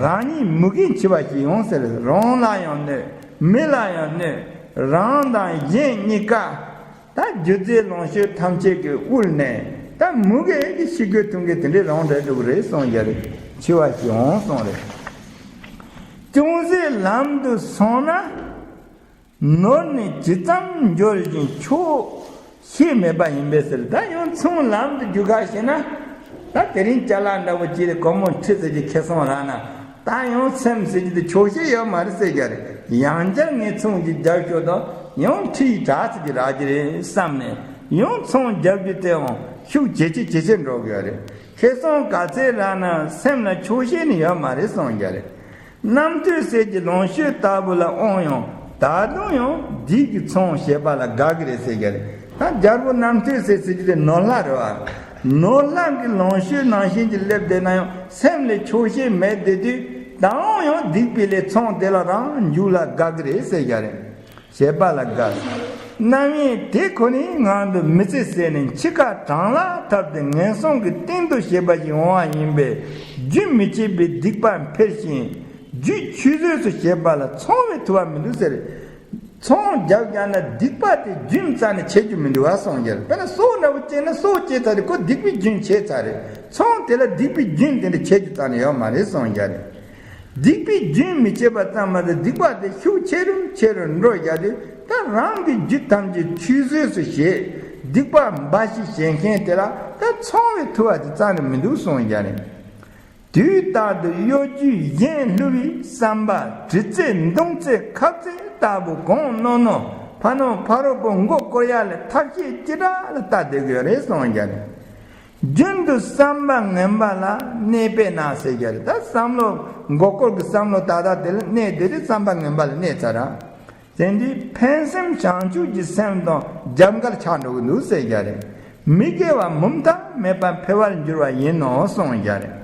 རང་ཉིད་མུ་གེ་འཆི་བ་ཞིག་ཡོང་ཟེར། རང་ལ་ཡང་གནོད། མི་ལ་ཡང་གནོད། རང་དང་གཞན་གཉིས་ཀ་ད་རྒྱུ་རྫས་ལོངས་སྤྱོད་ཐམས་ཅད་ཀྱི་དབུལ་ནས་ད་མུ་གེ་གི་ཤི་དགོས་ཐུག་གི་དེ་འདྲའི་རང་འདྲ་འགྲོ་གི་རེད་གསུངས་རྒྱུ་རེད། འཆི་བ་ཞིག་ཡོང་གསུངས་རེད། ཅུང་ཟད་ལམ་དུ་སོང་ན། ནོར་ནི་ཇི་ཙམ་འབྱོར་བཞིན་ཆོག་ཤེས་མེད་པ་ཡིན་པས་ཟེར། ད་ཡང་ཚོང་ལམ་དུ་རྒྱུག་ག་ཤེས་ན། ད་དེ་རིང་ཅ་ལག་འདྲ་པོ་ཅིག་ལ་སྒོར་མོ་ཁྲི་ཙམ་ཅིག་ཁེ་བཟང་རག་ན། ད་ཡང་སེམས་ཟེར་རྒྱུ་དེ་ཆོག་ཤེས་ཡོད་མ་རེད་ཟེར་རྒྱུ་རེད། ཡང་བསྐྱར་ངས་ཚོང་ཅིག་རྒྱག་ཤོག་དང་ཡང་ཁྲི་ཡི་དྲག་ཙམ་ཅིག་རག་རྒྱུ་རེད་བསམ་ནས་ཡང་ཚོང་རྒྱག་རྒྱུ་དེའང་ཤུགས་ཇེ་ཆེ་ཇེ་ཆེར་འགྲོ་གི་ཡོད་རེད། ཁེ་བཟང་ག་ཚད་རག་ན་སེམས་ལ་ཆོག་ཤེས་ནི་ཡོད་མ་རེད་གསུངས་རྒྱུ་རེད། རྣམ་ཐོས་སྲས་ཀྱི་ལོངས་སྤྱོད་ལྟ་བུ་ལ་དབང་ཡང་ད་དུང་ཡང་སྡིག་གི་ཚོང་བྱེད་པ་ལ་དགའ་གི་རེད་ཟེར་གྱི་རེད། ད་རྒྱལ་པོ་རྣམ་ཐོས་སྲས་ཟེར་གྱི་དེ་ནོར་ལྷ་རེད་བ། ནོར་ལྷ་གི་ལོངས་སྤྱོད་ནང་བཞིན་གྱི་སླེབས་བསྡད་ན་ཡང་སེམས་ལ་ཆོག་ཤེས་མེད་བསྡད་དུས་ད་དུང་ཡང་སྡིག་པའི་ལས་ཚོང་དེ་ལ་རང་འཇུག་ལ་དགའ་གི་རེད་ཟེར་གྱི་རེད། བྱེད་པ་ལ་དགའ། རྣམ་གཡེང་དེ་ཁོ་ནའི་ངང་དུ་མི་ཚེ་ཟད་ནས་འཆི་ཁ་གྲང་ལ་ཐབས་ཏེ་ངན་སོང་གི་སྟེང་དུ་བྱེད་པ་ཞིག་འོང་བ་ཡིན་པས་རྒྱུན་མི་ཆད་པའི་སྡིག་པ་འཕེལ་ཞིང་རྒྱུད་ཆུད་ཟོས་སུ་བྱེད་པ་ལ་ཚོང་བའི་ཐུ་བ་མི་འདུག་ཟེར། ཚོང་རྒྱབ་རྒྱག་ན་སྡིག་པ་དེ་རྒྱུན་རྩ་ནས་ཆད་རྒྱུ་མི་འདུག་བ་གསུངས་ཀྱི་རེད། དཔེར་ན་སྲོག་འདྲ་པོ་བཅད་ན་སྲོག་བཅད་ཚར་དུས་ཁོ་སྡིག་པའི་རྒྱུན་ཆད་ཚར་རེད། ཚོང་དེ་ལ་སྡིག་པའི་རྒྱུན་དེ་འདྲ་ཆད་རྒྱུ་རྩ་ནས་ཡོད་མ་རེད་གསུངས་ཀྱི་རེད། སྡིག་པའི་རྒྱུན་མི་ཆད་པ་ཙམ་མ་ཟད་སྡིག་པ་དེ་ཤུགས་ཆེ་རུ་ཆེ་རུ་འགྲོ་བཞག་དུས་ད་རང་གི་རྒྱུད་ཐམས་ཅད་ཆུད་ཟོས་སུ་བྱེད། སྡིག་པ་འབའ་ཞིག་བྱེད་མཁན་དེ་ལ་ད་ཚོང་བའི་ཐུ་བ་དེ་རྩ་ནས་མི་འདུག་གསུངས་ཀྱི་རེད། དུས་རྟག་ཏུ་གཡོ་སྒྱུས་གཞན་བསླུ་བའི་བསམ་པ་གྲི་རྩེ་མདུང་རྩེ་ཁབ་རྩེ་ལྟ་བུ་གང་རྣོ་རྣོ་ཕ་ནོར་ཕ་རོལ་པོ་མགོ་སྐོར་ཡ་ལ་ཐབས་ཤེས་ཅི་དྲག་ལ་ལྟ་བསྡད་དགོས་རེད་གསུངས་ཀྱི་རེད། རྒྱུན་དུ་བསམ་པ་ངན་པ་ལ་གནས་པས་ན་ཟེར་གྱི་རེད། ད་བསམ་བློ་མགོ་སྐོར་གྱི་བསམ་བློ་ད་ལྟ་དེ་ལ་གནས་དེ་དུས་བསམ་པ་ངན་པ་ལ་གནས་ཚར་ར། དེ་འདི་ཕན་སེམས་བྱང་ཆུབ་ཀྱི་སེམས་དང་རྒྱབ་འགལ་ཆགས་འགྲོ་གི་འདུག་ཟེར་གྱི་རེད། མི་དགེ་བ་མུ་མཐའ་མེད་པར་འཕེལ་བར་འགྱུར་བ་ཡིན་ནོ་གསུངས་ཀྱི་རེད།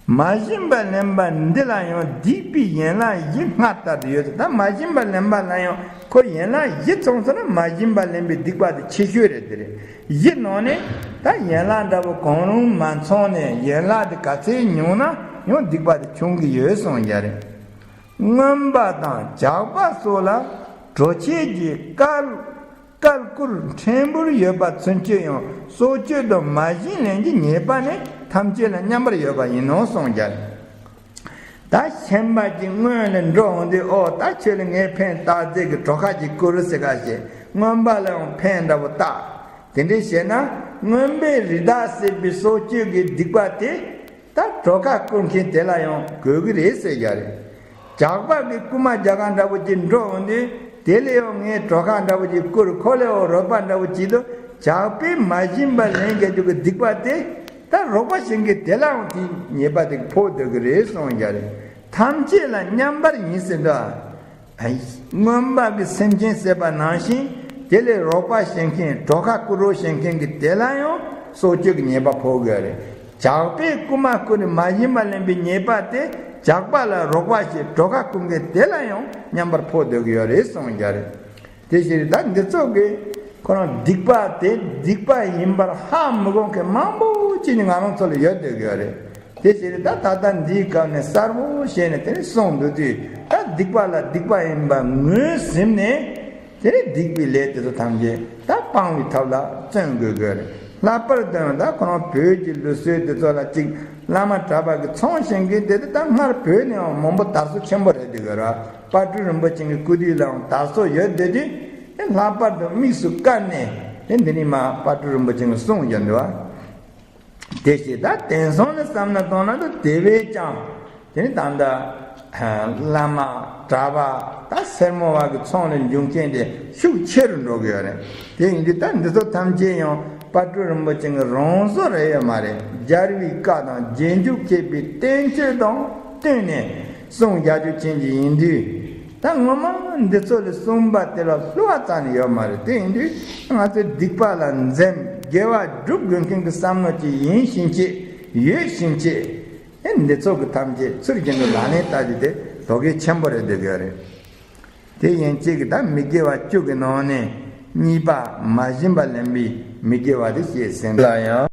མ་བྱིན་པ་ལེན་པ་འདི་ལ་ཡང་སྡིག་པའི་ཡན་ལག་བཞི་སྔར་ལྟར་དུ་ཡོད་དེ། ད་མ་བྱིན་པ་ལེན་པ་ལ་ཡང་ཁོ་ཡན་ལག་བཞི་ཚང་སོང་ན་མ་བྱིན་པ་ལེན་པའི་སྡིག་པ་དེ་ཆེ་ཤོས་རེད། དེ་རེད། བཞི་ནང་ནས་ད་ཡན་ལག་འདྲ་པོ་གང་རུང་མ་ཚང་ནས་ཡན་ལག་དེ་ག་ཚད་ཉུང་ན་ཡང་སྡིག་པ་དེ་ཆུང་གི་ཡོད་གསུངས་ཀྱི་རེད། རྔོན་པ་དང་ཇག་པ་སོགས་ལ་གྲོ་ཆས་ཀྱི་དཀར་དཀར་བཀུར་ཕྲན་བུར་ཡོད་པ་ཚུན་ཆད་ཡང་སྲོག་གཅོད་དང་མ་བྱིན་ལེན་གྱི་ཉེས་པ་ནི་ཐམས་ཅད་ལ་མཉམ་པར་ཡོད་པ་ཡིན་ནོ་གསུངས་ཀྱི་རེད། ད་ཤན་པ་གྱི་སྔོན་ལ་འགྲོ་འོང་དུས་ཨོ་ད་ཁྱོད་ལ་ངས་ཕན་བཏགས་རྫས་ཀྱི་གྲོ་ཁ་གཅིག་བསྐུར་ཟེར་ག་ཞེས་རྔོན་པ་ལ་ཡང་ཕན་འདྲ་པོ་བཏགས། དེ་འདྲའི་བྱས་ན་རྔོན་པས་རི་དྭགས་བསད་པའི་སྲོག་གཅོད་ཀྱི་སྡིག་པ་དེ་ད་གྲོད་ཁ་བསྐོལ་མཁན་དེ་ལ་ཡང་གོ་གི་རེད་ཟེར་རྒྱུ་རེད། ཇག་པ་གིས་རྐུན་མ་རྒྱག་ག་འདྲ་པོ་ཅིག་འགྲོ་འོང་དུས་དེ་ལས་ཡང་ངས་གྲོད་ཁ་འདྲ་པོ་ཅིག་བསྐོལ། ཁོ་ལས་ཡང་རོགས་པ་འདྲ་པོ་ཅིག་ཏུ་ཇག་པས་མ་བྱིན་པ་ལེན་རྒྱུ་གི་སྡིག་པ་དེ་ད་རོགས་པ་བྱེད་མཁན་དེ་ལའང་དེའི་ཉེས་པ་དེ་ཕོག་སྡོད་ཀྱི་རེད་གསུངས་རྒྱུ་རེད། ཐམས་ཅད་ལ་མཉམ་པར་ཡིན་ཟེར་འདུག་རྔོན་པ་གིས་སེམས་ཅན་བསད་པ་ནང་བཞིན་དེ་ལས་རོགས་པ་བྱེད་མཁན། གྲོད་ཁ་བསྐོལ་རོགས་བྱེད་མཁན་གྱི་དེ་ལ་ཡང་སྲོག་གཅོད་ཀྱི་ཉེས་པ་ཕོག་དགོས་རེད། ཇག་པས་རྐུན་མ་རྐུ་ནས་མ་བྱིན་པ་ལེན་པའི་ཉེས་པ་དེ་ཇག་པ་ལ་རོགས་པ་བྱེད་གྲོད་ཁ་བསྐོལ་མཁན་དེ་ལ་ཡང་མཉམ་པར་ཕོག་སྡོད་ཀྱི་ཡོད་རེད་གསུངས་རྒྱུ་རེད། དེ་ཕྱིར་ད་འདི་ཚོ་གིས་ཁོ་རང་སྡིག་པ་དེ་སྡིག་པ་ཡིན་པར་ཧ་མི་གོ་མཁན་མང་པོ་ཅིག་ནི་ང་རང་ཚོ་ལ་ཡོད་སྡོད་ཀྱི་ཡོད་རེད། དེ་ཕྱིར་ད་ད་ལྟ་འདིའི་སྐབས་ནས་གསལ་པོ་བྱས་ནས་དེ་ནས་གསུངས་འདུག་དུས། ད་སྡིག་པ་ལ་སྡིག་པ་ཡིན་པ་ངོས་ཟིན་ནས་དེ་ནས་སྡིག་པའི་ལས་དེ་ཚོ་ཐམས་ཅད་ད་སྤང་བའི་ཐབས་ལ་བརྩོན་དགོས་དགོས་རེད། ལྷག་པར་དུ་ཡང་ད་ཁོ་རང་བོད་ཀྱི་ལུགས་སྲོལ་དེ་ཚོ་ལ་གཅིག་བླ་མ་གྲྭ་པ་གི་ཚོང་བྱེད་མཁན་དེ་ད་སྔར་བོད་ནས་ཡང་མང་པོ་དར་སྲོལ་ཆེན་པོ་རེད་འདུག་གི་ར། དཔལ་སྤྲུལ་རིན་པོ་ཆེ་གི་སྐུ་དུས་ལའང་དར་སྲོལ་ཡོད་དེ་དུས། དེ་ལྷག་པར་དུ་དམིགས་སུ་བཀར་ནས་དེ་འདི་ནས་མ་དཔལ་སྤྲུལ་རིན་པོ་ཆེ་གིས་གསུངས་ཀྱང་འདུག་བ། དེ་བཞིན་ད་དེང་སང་ནས་བསམ་བློ་བཏང་ན་ད་དེ་བས་ཀྱང་དེ་ནི་ད་ལྟ་བླ་མ་གྲྭ་པ་ད་སེར་མོ་བ་གི་ཚོང་ལས་འབྱུང་མཁན་དེ་ཤུགས་ཆེ་རུ་འགྲོ་གི་ཡོད་རེད། དེ་ཡིན་དུས་ད་འདི་ཚོ་ཐམས་ཅད་ཡང་དཔལ་སྤྲུལ་རིན་པོ་ཆེ་གི་རང་བཟོ་རེད་ཡོད་མ་རེད། རྒྱལ་བའི་བཀའ་དང་རྗེས་འཇུག་མཁས་པའི་བསྟན་བཅོས་དང་བསྟུན་ནས་གསུངས་རྒྱ་ཆོས་ཅན་གྱི་ཡིན་དུས། ད་ངོ་མ་འདི་ཚོ་ལས་གསུངས་པ་དེ་ལ་བསླུ་བ་རྩ་ནས་ཡོད་མ་རེད། དེ་ཡིན་དུས་ང་ཚོས་སྡིག་པ་ལ་འཛེམ། དགེ་བ་སྒྲུབ་དགོས་མཁན་གྱི་བསམ་བློ་ཅིག་ཡིན་ཕྱིན་ཆད། ཡོད་ཕྱིན་ཆད། ཨེ་འདི་ཚོ་གི་ཐམས་ཅད་ཚུལ་བཞིན་དུ་ལག་ལེན་བསྟར་རྒྱུ་དེ་དོ་གལ་ཆེན་པོ་རེད་འདོད་ཀྱི་ཡོད་རེད། དེ་ཡན་ཆད་ཀྱི་ད་མི་དགེ་བ་བཅུ་གི་ནང་ནས་གཉིས་པ་མ་བྱིན་པ་ལེན་པའི་མི་དགེ་བ་དེ་བཤད་ཟིན་ལ་ཡང་